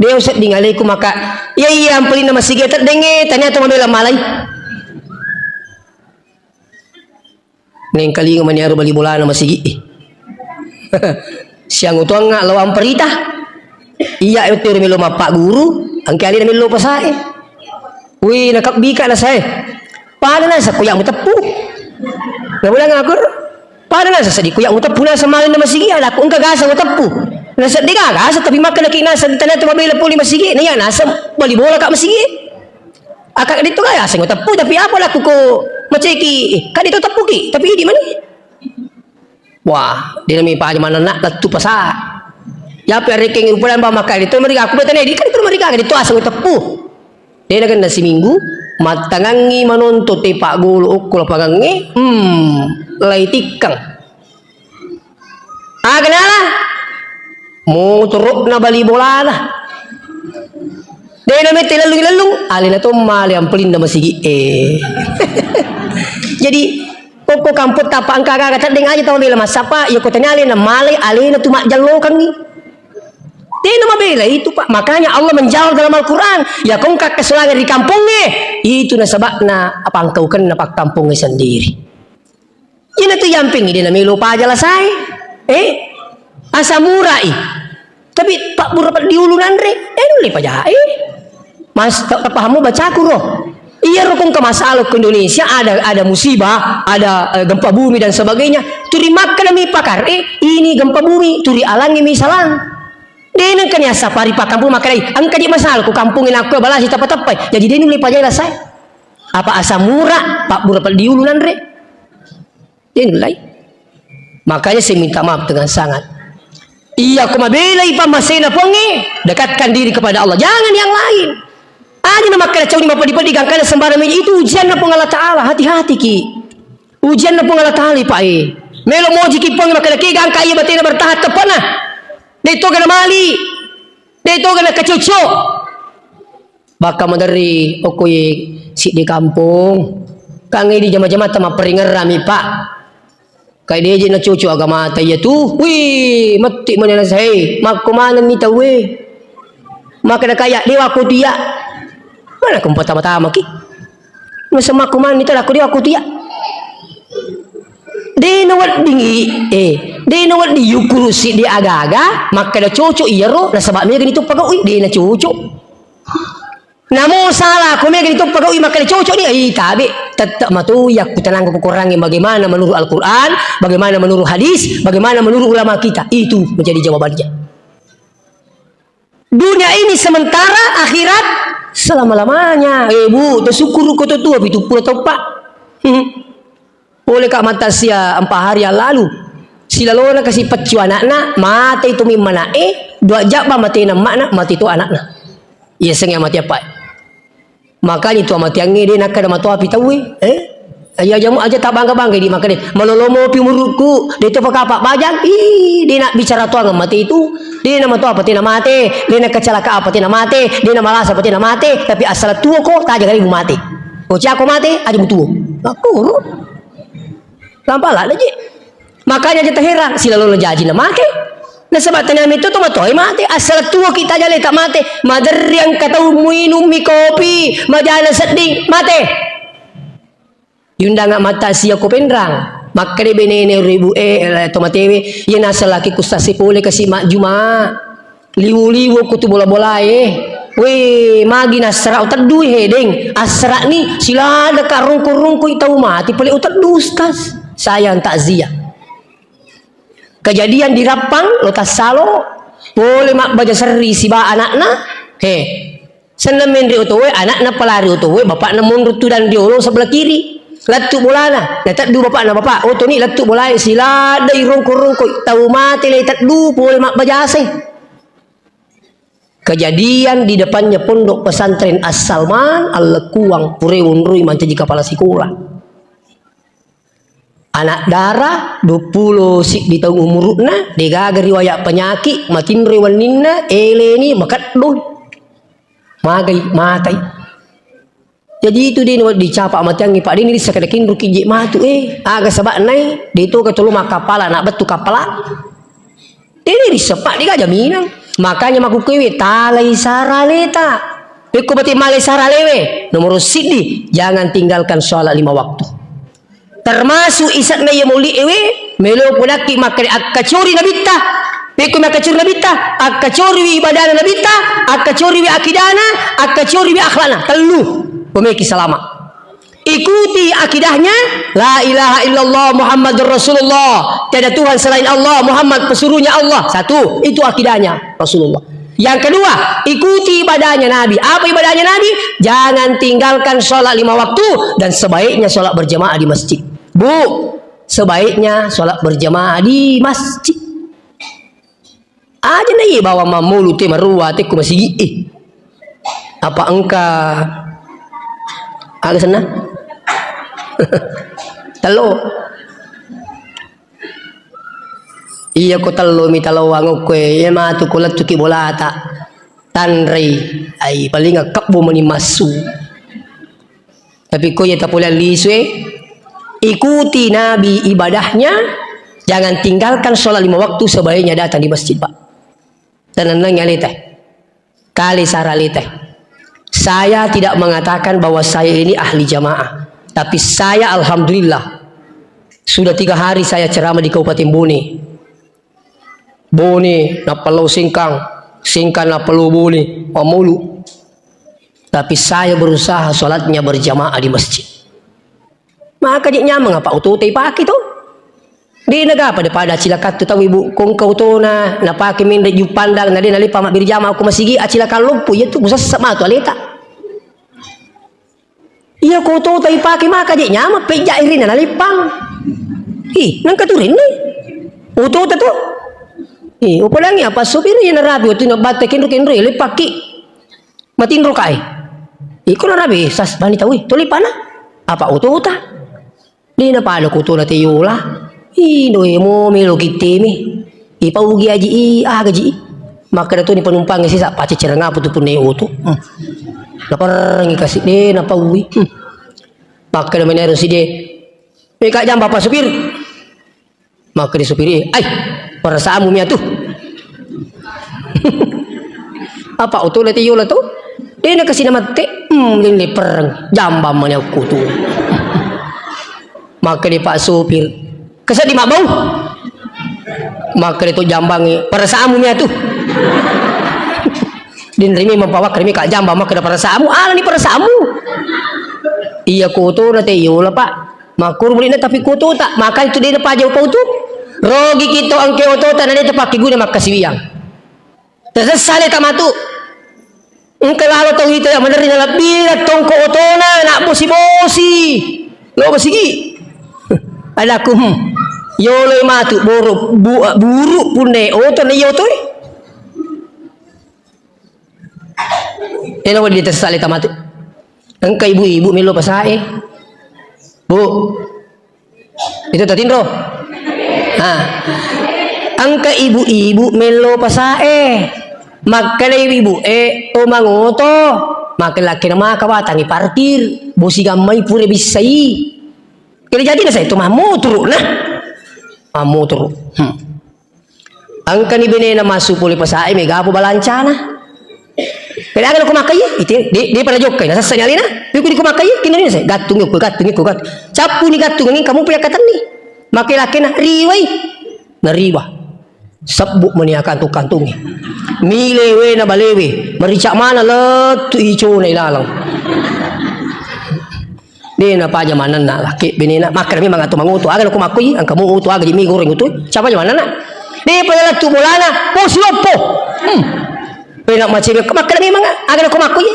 De usedding alaiku maka, iya, iya, ampalinna masigi teddengnge, tania to mabela malai. Nengkalinga mani aro bali bolana masigi. Siang utuangnga lao amparita. Iya, itu melo mappaguru, engka alena melo pasae. Wih, nakabbika nasae. Pada nasa kuyak muteppu. Nabilang aku, pada nasa seddi kuyak muteppu nasa malin na masigi, ada aku engka gasa muteppu. Nasa dega gasa, tapi makan lagi nasa di tanah tu mabela poli masigi, na iya nasa bali bola kak masigi. Akak itu gaya aseng muteppu, tapi apa laku ko maceki, eh, kan itu teppu ki, tapi di mana? Wah, de nami paja manenna lettu pasa. Yape rekeng upadan ba makkeda to meriga, aku betane di kan to meriga, de to aseng teppu. De nagenna siminggu, mattangangngi manonto te paggolo okko lapangangnge, hmm, lai tikkang. Aga nala? Motoro'na bali bolana. De namette lellung-lellung, alena to male ampalinna masigi e. Jadi, Okko kampotta apa engka aga-aga teddeng aja tau mabela massappa, iya ko tania alena malai, alena tu majjallokangngi. Tena mabela itu, Pak. Makanya Allah menjawab dalam Al-Quran, ya kongka kesolangan ri kampongnge, itu nasabakna apa engkau kenna pakkampongnge sendiri. Ina tu yamping ide namelo paja lasae. Eh? Asa murai. Tapi pabbura peddi ulu nanre, eh, nulle pajae. Mas, ta-, tapahammu bacaku ro. Iyaro ko engka masalah ko Indonesia, ada, ada musibah, ada, eh, gempa bumi dan sebagainya. Tuli makkeda mi pakar, eh, ini gempa bumi, tuli alangngi mi salang. De nengka ni assapari pakkampong makkedai, engka di masalah ko kampong nakko balasi tappa-tappai. Jadi de nulle pajai lasai. Apa asam urat, pabbura peddi ulu nanre. De nullai. Makanya saya minta maaf dengan sangat. Iya, ko mabelai pammasena Puangnge, dekatkan diri kepada Allah. Jangan yang lain. Aja na makkeda cauni mapeddi-peddi gangkana sembarang meja. Itu ujianna Puang Allah Ta'ala. Hati-hati ki. Ujianna Puang Allah Ta'ala, Pak, eh. Melo moji ki Puang makkeda ke gangka iya batena bertahan teppana. De toga na mali. De toga na kacoco. Bakka maderri okko ye siddi kampong. Kangnge di jama-jamata mapparingerrami, Pak. Kai deje na cucu agamata iya tu. Wih, metti mana nasai. Makko manenni tauwe. Makkeda kaya, "Dewa ko tu iya." Mana ko pertama-tama ki. Masa makko manenni tau, "Dewa ko tu iya." De na weddingi, eh, de na wedding yukuru siddi aga-aga, makkeda cocok iyaro, nasaba mega ni tu pagaui, de na cocok. Namo salah, ko mega ni tu pagaui makkeda cocok ni, ai tabe, tetap matoi yakkutanang ko Korangnge bagaimana menurut Al-Quran, bagaimana menurut hadis, bagaimana menurut ulama kita. Itu menjadi jawabannya. Dunia ini sementara, akhirat selama-lamanya. Eh, Bu, tersyukur ko to tua, pitu puluh tahun, Pak. Hmm. Pole ka mata sia empat hari yang lalu. Silalona kasi peccu anakna, mate itu mimma anaknya, dua jabba mate na emakna, mate itu anakna. Iya sengaja mate apa? Makanya itu amatiangnge de nakkeda matoapi tauwe, eh? Iya jamu aja tak bangga-bangga di makkeda, malolomo pi umurukku, de itu pakapa bajang, ih, de nak bicara tuang mate itu, de na matoa pate na mate, de na kecelakaan pate na mate, de na malasa pate na mate, tapi asal tuo ko, taja kali bu mate. Ko ciako mate, aja bu tuo. Makuru. Lampa lah, je. Makanya aja taherang, silalona jaji na make. Nasaba tania metto to matoi mate, asal tuo kita jale tak mate. Maderri engka tau muinummi kopi, majana sedding, mate. Yundanga mata sia ko penrang. Makkeda benene ribu, eh, to matewe, iya nasallaki kustasi pole kasi majjuma. Liwu-liwu ko tu bola-bolae. Weh, magi nassara uteddui he, deng. Assara'ni, siladaka rungku-rungkui tau mati pole uteddu, Ustaz. Sayang takziah. Kejadian di Rappang, lo tassalo, pole mabbaja serri siba anakna. He. Senna menre otowe, anakna palari otowe, bapakna monro tudang diolo sebelah kiri. Lettu bolana, nateddu bapakna, "Bapak, otoni lettu bolae, siladai rungku-rungkui tau mate le teddu pole mabbajase." Kejadian di depannya Pondok Pesantren As-Salman, Allekuang, pura wonroi mancaji kepala sekolah. Anak dara, duappulo siddi taung umuru'na, degaga riwayat penyakit, matinroi wenninna, eleni, makeddoi. Magai, matai. Jaji itu de nawedding capa matiangngi, Pak, de nirissa kada kinruki je matu, eh. Aga saba'na, eh, de toga tolo makkapala, na bettu kappala. De nirissa, Pak, de ga jaminang. Makanya makkukkuewe, talai saraleta. Pekko bate malai saralewe, nomoro siddi, jangan tinggalkan sholat lima waktu. Termasuk isa'na iya mauli'e we, melo podakki makkeda akkacori nabitta. Pekko makkacori nabitta, akkacoriwi ibadana nabitta, akkacoriwi akidana, akkacoriwi akhlakna. Tellu. Pemeki salama. Ikuti akidahnya, la ilaha illallah Muhammadur Rasulullah. Tiada Tuhan selain Allah, Muhammad pesuruhnya Allah. Satu, itu akidahnya Rasulullah. Yang kedua, ikuti ibadahnya Nabi. Apa ibadahnya Nabi? Jangan tinggalkan sholat lima waktu dan sebaiknya sholat berjamaah di masjid. Bu, sebaiknya sholat berjamaah di masjid. Aja na iya bawang mammulu te marua te ku masigi, eh. Apa engka aga senna? Tello. Iya ko tello mi talawang okko e, iya matu ko lettuki bolata. Tanrei, ai paling kebbo mani massu. Tapi ko iya tapoleang lisu e, ikuti Nabi ibadahnya, jangan tinggalkan sholat lima waktu, sebaiknya datang di masjid, Pak. Tenang-tenang ya, Lete. Kali Sarah Lete. Saya tidak mengatakan bahwa saya ini ahli jamaah. Tapi saya, alhamdulillah, sudah tiga hari saya ceramah di Kabupaten Bone. Bone, nappallau Sengkang. Sengkang, nappallau Bone. Mammulu. Tapi saya berusaha sholatnya berjamaah di masjid. Maka je nyameng apa oto ta ipake to. De' nagapa de' pada cilakattu tau ibu, ko engka otona, napake menre' juppandang, na de' naleppa mabbere jama ko masigi, acilakang loppo, iya tu musessa matu aleta. Iya ko oto ta ipake maka je nyameng, pejja irina naleppang. Ih, nangka tu rinni. Oto ta to. Ih, upadangi apa sopir iya narapi, wettu na batte kenro-kenro, iya leppakki. Matinro kae. Iko narapi, sas bani tau, tole pana. Apa oto ta? De' napada ko otona te yola. Ih, doe mo melo kittemi. Ipaugi aji i, aga ji i. Makkeda toni penumpang sisa, pacceccereng apa tu punna oto. Hmm. Naperrengi kasi de' napaui. Hmm. Makkeda menero side. Meka jamba apa supir? Makkeda supir, "Ai, perasaanmu mia tu." Apa otona te yola to? De' nakasi namatte, hmm, lelle perreng, jambang mani aku tu. Makkeda Pak Supir, "Keseddi mabbau?" Makkeda to jambangi, "Perasaanmu mia tu." Dinrimi mempawak rimi ka jambang makkeda perasaanmu, alani perasaanmu. Iya ko otona te yola, Pak. Makkoro mulinna tapi ko otota, maka itu de' napaja upau tu. Rogi kito engke otota na de' tapakkeguna makkasiwiang. Tasessa aleta matu. Engka lalo tau ita ya maderri nalabbi tongko otona, nak bosi-bosi. Lo bosigi. Adaku, hmm. Yolo matu boro bu, buru punne oto na yoto. Elo di tasessa aleta matu. Engka ibu-ibu melo pasae. Bu. Itu tatinro. Ha. Engka ibu-ibu melo pasae. Makkeda ibu e, "O mangoto." Makkeda lakkena maka watangi parkir. Bosi gammai pura bissai. Kena jadi na saya itu mammuturu nah. Mammuturu. Hmm. Engkani benena massu pole pasae, mega apa balancana. Kede aga nako makkai, ite, de, de pada jokkai, nasessani alena. Piku diko makkai, kinoni nase, gattungi ko, gattungi ko, gat-, cappuni gattungi, kamu punya katenni. Makke lakkena, riwai. Nariwa. Sebbu meni kantung-kantungi. Milewe na balewe, merica mana lettu icona ilalang. De napaja manenna laki benena, makkeda memang atau mangutu, aga nako makkoi, engka mu utu aga jimi goreng utu, siapa aja manenna? De pada lettu bolana, posi loppo. Hmm. Pena macebe, makkeda memang aga nako makkoi.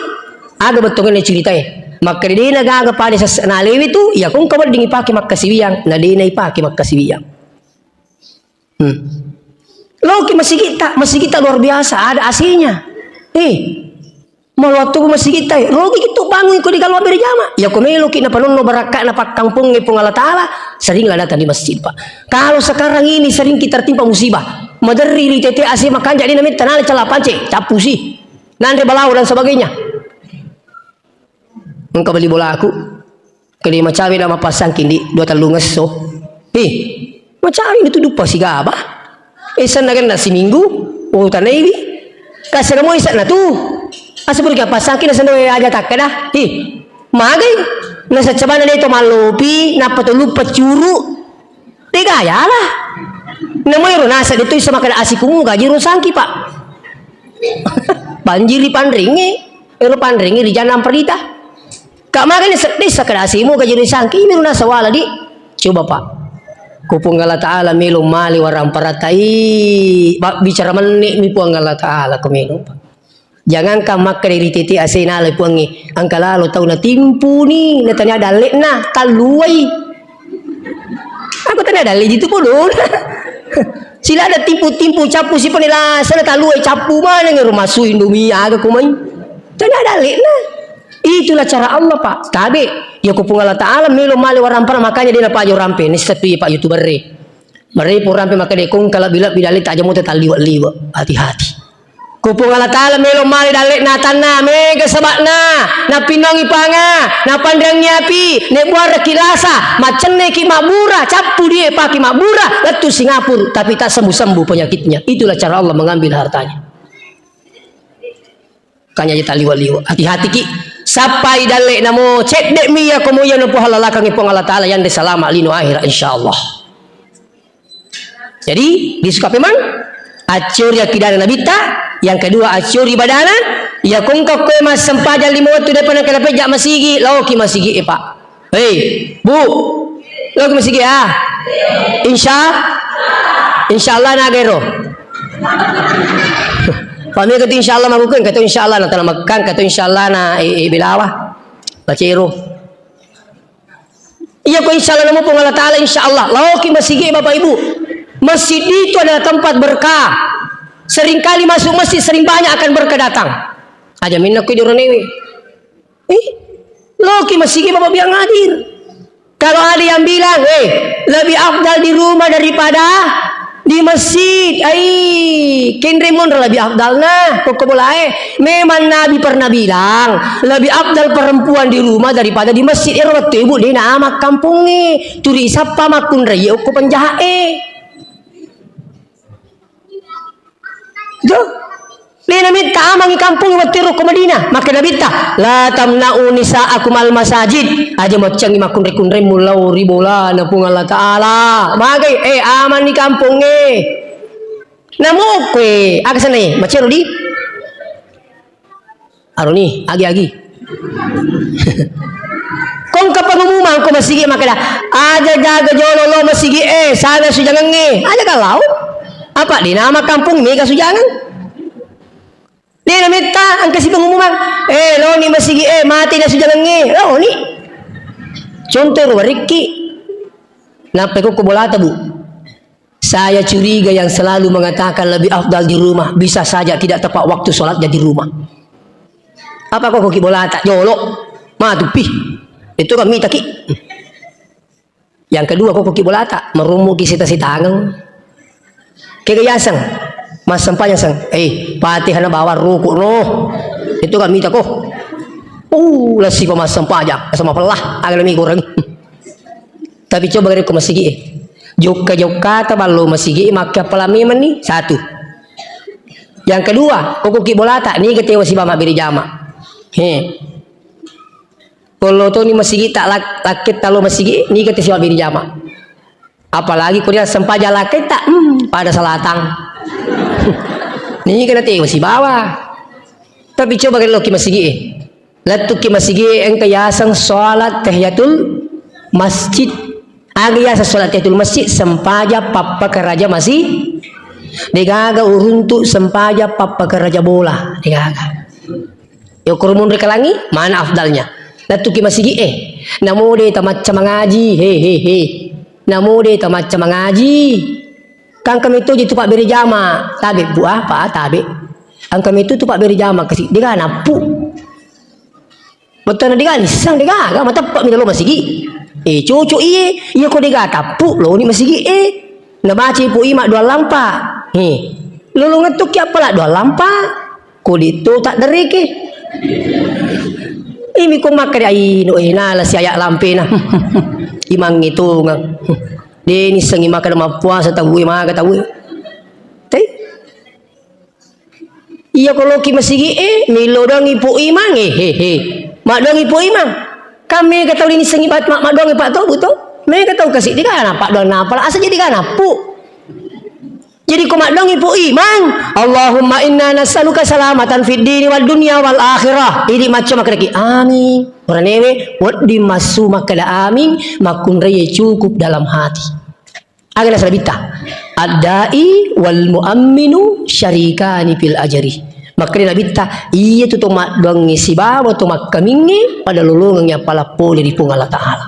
Aga bettuanna ceritae. Makkeda de na gaga pada ses-, nalewi tu, iya ko engka wedding ipake makkasiwiang, na de na ipake makkasiwiang. Hmm. Loki masigitta, masigitta luar biasa, ada A C-nya. Eh, maluattu masigitta, eh, rogi kitu bangun ko di galua berjama. Ya ko meloki napanonno barakka'na pakkampongnge Puang Allah Ta'ala, seringlah datang di masjid, Pak. Kalau sekarang ini sering kita tertimpa musibah, maderri ri tete A C makanja de nametta nala cala pance, cappusi, nanre balawo dan sebagainya. Engka bali bolaku. Kede macawe na mappasangki, Ndi, dua tellung esso. Ih, macawe na tu duppa sigaba. Esanna genna siminggu, oh, tanaiwi. Kasena mo esanna tu. Asa purika passangki na sendo aja takkeda. Ih, magai. Na saccabana de to mallopi, nappa to luppa curu. Degayala. Namoero nasa de tu isa makkeda asikumu gaji rusangki, Pak. Banjiri panringi, ero panringi ri janang perita. Kak magani seddi sakkeda asimu gaji rusangki, imi runa sawala di. Coba, Pak. Ko Puang Allah Ta'ala melo male warang paratai, ba-, bicara menni mi Puang Allah Ta'ala ko melo, Pak. Jangankan makkeda ri tete A C nala Puangnge, engka lalo tau natimpuni, natania dalle'na, talluwai. Aku tania dalle jitu podona. Sila ada timpu-timpu cappu si pani lasa na talluwai cappu maneng ero massu Indomie aga ko mai. Tania dalle'na. Itulah cara Allah, Pak. Tabe, ya ko Puang Allah Ta'ala melo male warampara makanya de napaja rampe, nissa tu Pak YouTuber e. Marepo rampe makkeda, "Kong kalebbi-lebbi dalle taja mota talliwe-liwe. Hati-hati." Ko Puang Allah Ta'ala melo male dalle'na atanna, mega saba'na, napinnongi panga, napanreangi api, nebuaraki lasa, macenneki mabbura, cappu die paki mabbura, lettu Singapura, tapi tak sembuh-sembuh penyakitnya. Itulah cara Allah mengambil hartanya. Kanya aja taliwa-liwa. Hati-hati ki. Sappai dalle namo cedde mi iya komo iya nopo halalakangi Puang Allah Ta'ala yande salama lino akhirat, insyaallah. Jadi, disuka pemang, Acciori akidana Nabitta, yang kedua acciori ibadana. Iya ko engka koe massempajang lima wettu depa nengka napejja masigi, laoki masigi e, Pak. Hei, Bu, laoki masigi, ah? Insya, insya Allah na gero. Pak, mega tu insya Allah maruku, engka tu insya Allah na tala Mekkah, engka tu insya Allah na, eh, eh, Belawa. Baca ero. Iya ko insya Allah namo Puang Allah Ta'ala, insya Allah. Laoki masigi, Bapak Ibu. Masjid itu adalah tempat berkah. Seringkali masuk masjid, sering banyak akan berkah datang. Aja minna kui doronewe. Ih, laoki masigi, Bapak biang hadir. Kalau ada yang bilang, eh, lebih afdal di rumah daripada di masjid. Ai, kenre monro lebih afdalna, kokko bolae. Memang Nabi pernah bilang, lebih afdal perempuan di rumah daripada di masjid. Ero wettu ibu de na ama kampongnge, turi sappa makkunrai okko penjahat e. Tuh. De na metta amangi kampong wettu ero ko Madinah. Makkeda Nabitta, "La tamna'u nisa'akum al masajid." Aja moccangi makkunrai-kunraimmu lao ri bolana Puang Allah Ta'ala. Magai, eh, amanni kampongnge. Namo koe, aga senai? Macero di? Aroni, agi-agi. Ko engka pengumuman ko masigi makkeda, "Aja jaga jolo lo masigi e, sana sujangengnge." Aja ka lao. Apa de nama kampung mega sujangeng? De na metta engka si pengumuman, "Eh, loni masigi e, mate na sujangengnge." Loni. Contoh ro warikki. Nappa ko bolata, Bu. Saya curiga yang selalu mengatakan lebih afdal di rumah, bisa saja tidak tepat waktu sholatnya di rumah. Apa kok koki bolata? Jolo. Matupi. Itu kan mitaki. Yang kedua, kok koki bolata? Merumuki sita-sitangeng. Kega yaseng. Massempajang seng. Eh, Fatihah na bawang ruku no. Itu kan mitako. Uh, lasi pa massempajang. Sama pelah. Agak lebih kurang. Tapi coba gare ko masigi e. Jokka-jokkata ballo masigi e, makke appalang memenni. Satu. Yang kedua, okkoki bolata, niga tewa sibawa mabbere jama. He. Kollo toni masigi ta lak-, lakketta lo masigi e, niga te sibawa mabbere jama. Apalagi ko dia sempajang lakketta, hmm, pada salatang. Niga na tewa sibawa. Tapi coba gare loki masigi e. Lettuki masigi e engka yaseng sholat tahiyatul masjid. Aga yaseng sholat tahiyatul masjid? Sempaja pappakaraja masih degaga uruntu sempaja pappakaraja bola. Degaga. Yokko rumunri kalangi, mana afdalnya? Lettuki masigi e. Namo de tamacca mangaji. He, he, he. Namo de tamacca mangaji. Kangka metto je tu pabbere jama. Tabe, Bu, apa? Tabe. Angka metto tu pabbere jama kasi. Dega nappu. Bettana dega nisseng, dega, aga mateppa mi lalo masigi. Eh, cocok iye, iya ko dega tappu, loni masigi, eh. Nabaca ipo ima doang lampa. Eh, lolongeng tokki appala doang lampa. Ko ditto tak dereke. Imi ko makkeda, ai, no, eh, nala si ayak lampena. Imangnge tongeng. De nissengi makkeda mappuasa tauwe, maga tauwe. Tei. Iya ko loki masigi e, millau doangi Pu Imang e, he, he. Maddoangi Pu Imang. Kan mega tau linissengi bat-, ma-, maddoangi Pak Tobu to. Mega tau kasi degana paddoang napala asa jadi gana Pu. Jadi ko maddoangi Pu Imang, "Allahumma inna nas'aluka salamatan fid dini wad dunya wal akhirah." Idi macca makkedaki, "Amin." Oranewe wedding massu makkeda amin, makkunrai cukup dalam hati. Aga naseng Nabitta? "Ad-da'i wal mu'amminu syarikani fil ajri." Makkeda Nabitta, iya tu to maddoangnge sibawa to makkamingnge pada lolongengngi appala pole ri Puang Allah Ta'ala.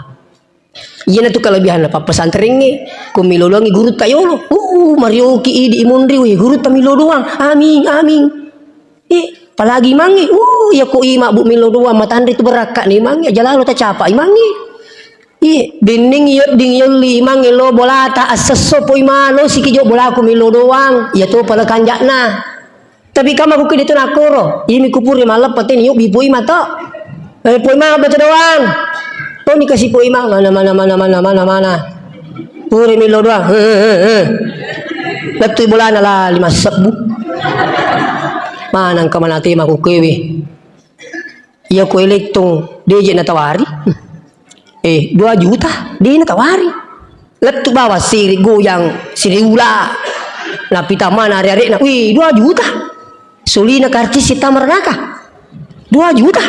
Iyanatu kelebihanna pappesantrenge, ko milolongi gurutta yolo. Uh, marioki idi imunri, weh, gurutta milo doang. Amin, amin. Eh, apalagi imangnge, uh, iya ko ima bu milo doang, matanre tu berakka ni imangnge, aja lalo tacapa imangnge. Iye, benning iyo ding yolli imangnge lo bolata, assesso poi malo siki jo bolaku milo doang, iya to pale kanjakna. Tapi kama ku kede tu nakoro, imi kupure maleppa teni yobbi poi mato. Eh, poi ma beto doang. Toni kasi poi ma, mana, mana, mana, mana, mana, mana. Pure milo doang. He, he, he, he. Lettu bolana la lima sebbu. Manang ka mana tema ku kewe. Iya ko elektong deje natawari. Eh, dua juta, de natawari. Lettu bawa siri goyang, siri ula. Napita mana are-are'na, wih, dua juta. Sulina karcis sita meranaka. Dua juta.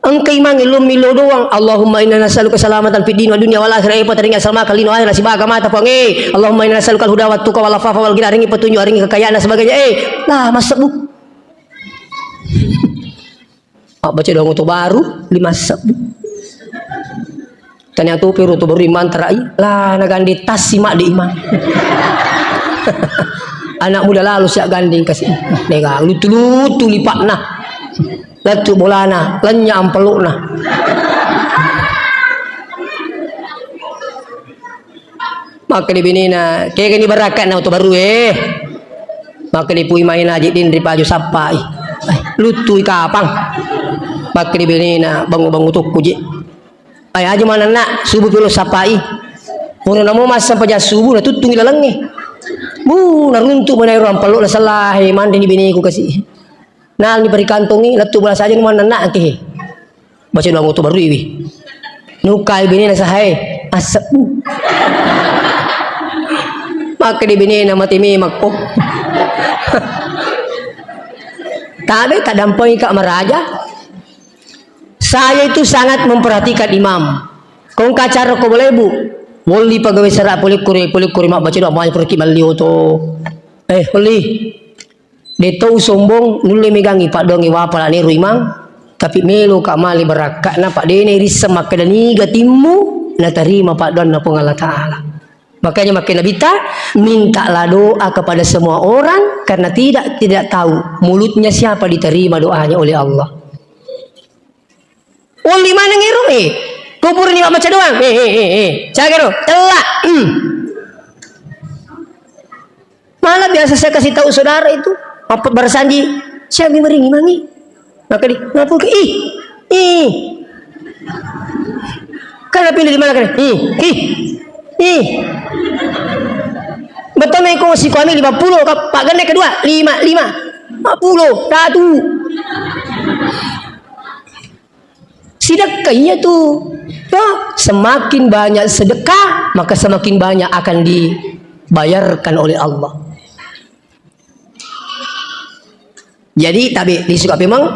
Engka imang ilum milo doang. Allahumma inna nas'aluka salamatan fid din wa dunya wal akhirah. Eh, pateringa salama kalino akhirah sibaga mata, Puang. Eh, Allahumma inna nas'aluka al-huda wat tuqa wal afafa wal ghina. Aringi petunjuk, aringi kekayaan dan sebagainya. Eh, lah, masa bu. Mabbaca doang oto baru, lima sebbu. Tania tu piru oto baru imang terai, lah, nagande tas si mak di imang. Anak muda lalu siak gandeng kasih. Nega lutu-lutu lipakna. Lettu bolana, lenya ampelukna. Makkeda benena, kegani barakka'na oto barue. Makkeda pui maina aje denre paju sappai. Eh, luttui kapang. Makkeda benena, bangu-bangu tokko je. Ai, aja manenna, subuh pilo sappai. Pura namo massempajang subuh, natuttungi lalengnge. Bu, naruntuk manairo ampello, nasellahe, manreni beneku kasi. Nalani parikantongi, lettu bola saja manenna, engke. Baca doang oto barui wi. Nukai benena sahae, asebbu. Makkeda benena mate memakko. Tabe, taddampengika maraja. Saya itu sangat memperhatikan imam. Kong kacara ko boleh, Bu. Wolli pagawe sera pole kure, pole kure mabbaca doang, mabbaca pura ki malli oto. Eh, wolli. De tau sombong, nulle megangi paddoangnge wapala neru imang, tapi meloka male barakka'na, pa dena irisseng makkeda niga timmu, natarima paddoanna Puang Allah Ta'ala. Makanya makkeda Nabitta, mintalah doa kepada semua orang, karena tidak, tidak tahu mulutnya siapa diterima doanya oleh Allah. Olli maneng ero, eh. Ko purani mabbaca doang, eh, eh, eh, eh. Cagaro, tella, hmm. Malah biasa saya kasih tahu saudara itu, apa bersanji, siami meringi mangi. Maka di, ngapa ke, ih, ih. Kan apa ini di mana kan? Ih, ih, ih. Betul nih, kau si kami lima puluh, kau pak ganda kedua, lima, lima. Lima puluh, satu. Sedekah iya tu. Ya, semakin banyak sedekah, maka semakin banyak akan dibayarkan oleh Allah. Jadi, tabe, lisuka memang,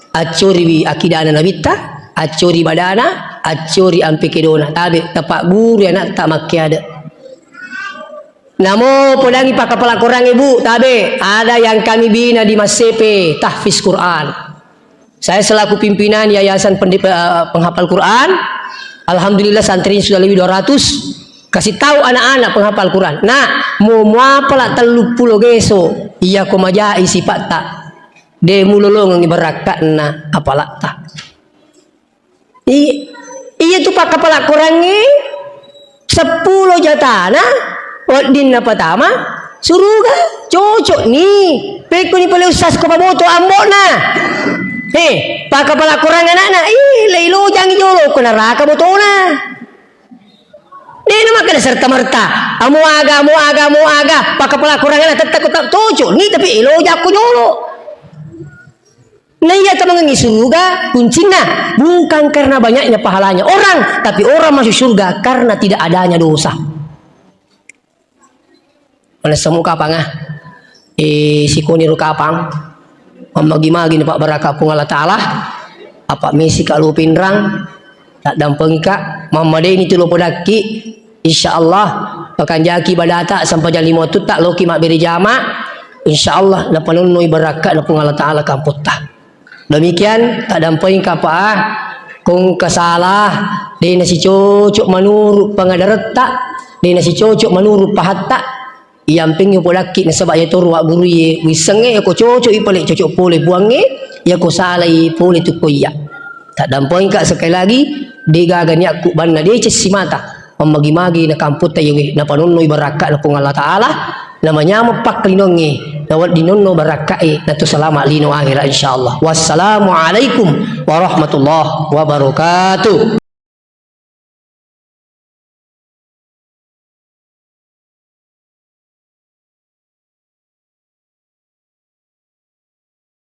accoriwi akidana Nabitta, accori badana, accori ampe kedona. Tabe, tapak guru anak tak makiada. Namo podangi pakkapala Korangnge, Bu, tabe, ada yang kami bina di Massepe, tahfiz Quran. Saya selaku pimpinan Yayasan Pendi-, eh, Penghafal Quran, alhamdulillah santri sudah lebih dua ratus. Kasih tahu anak-anak penghafal Quran. Nah, mau muapala tellu pulo geso, iya ko majai sipatta. De mulolongengi barakka'na apalatta. I-, iya tu pakkapala Korangnge seppulo jatana wedding napatama suruga, cocok ni. Pekko ni pale ustaz ko pamoto ambokna. Eh, pakkapala Korang anakna, ih, lei lojangi jolo ko neraka botona. Dena makkeda serta merta. Amo aga, amo aga, amo aga, pakkapala Korang anak tettek ko ta-, cocok ni, tapi elo jakko jolo. Nah, iya temengengi surga kuncinna bukan karena banyaknya pahalanya orang, tapi orang masuk surga karena tidak adanya dosa. Manessa mu kapang, ah. Eh, sikoni ro kapang. Mammagi-magi na pabbaraka Puang Allah Ta'ala. Apa misi ka lo pinrang. Taddampengika, mammadeni tu lo podakki. Insya Allah, pakanjaki badata, sampajang lima wattutta, loki mabbere jama. Insya Allah, napanonnoi barakka na Puang Allah Ta'ala kampotta. Demikian, taddampengika pa, kong kasalah, de nasicocok manurut pangadaretta, de nasicocok manurut pahatta. Iyampingngi upodakki nasaba iyatoro wagguruye wissengnge, iyako cocok i pale cocok pole Puangnge, iyako salai pole tu ko iya. Taddampengika sekali lagi, degaga niakku banna deceng simata, mammagi-magi na kampotta iyawe, napanonnoi barakka'na Puang Allah Ta'ala, namanyameng pakkalinongnge, nawedding nonno barakka'e, nato salama lino akhira insyaallah. Wassalamualaikum warahmatullahi wabarakatuh.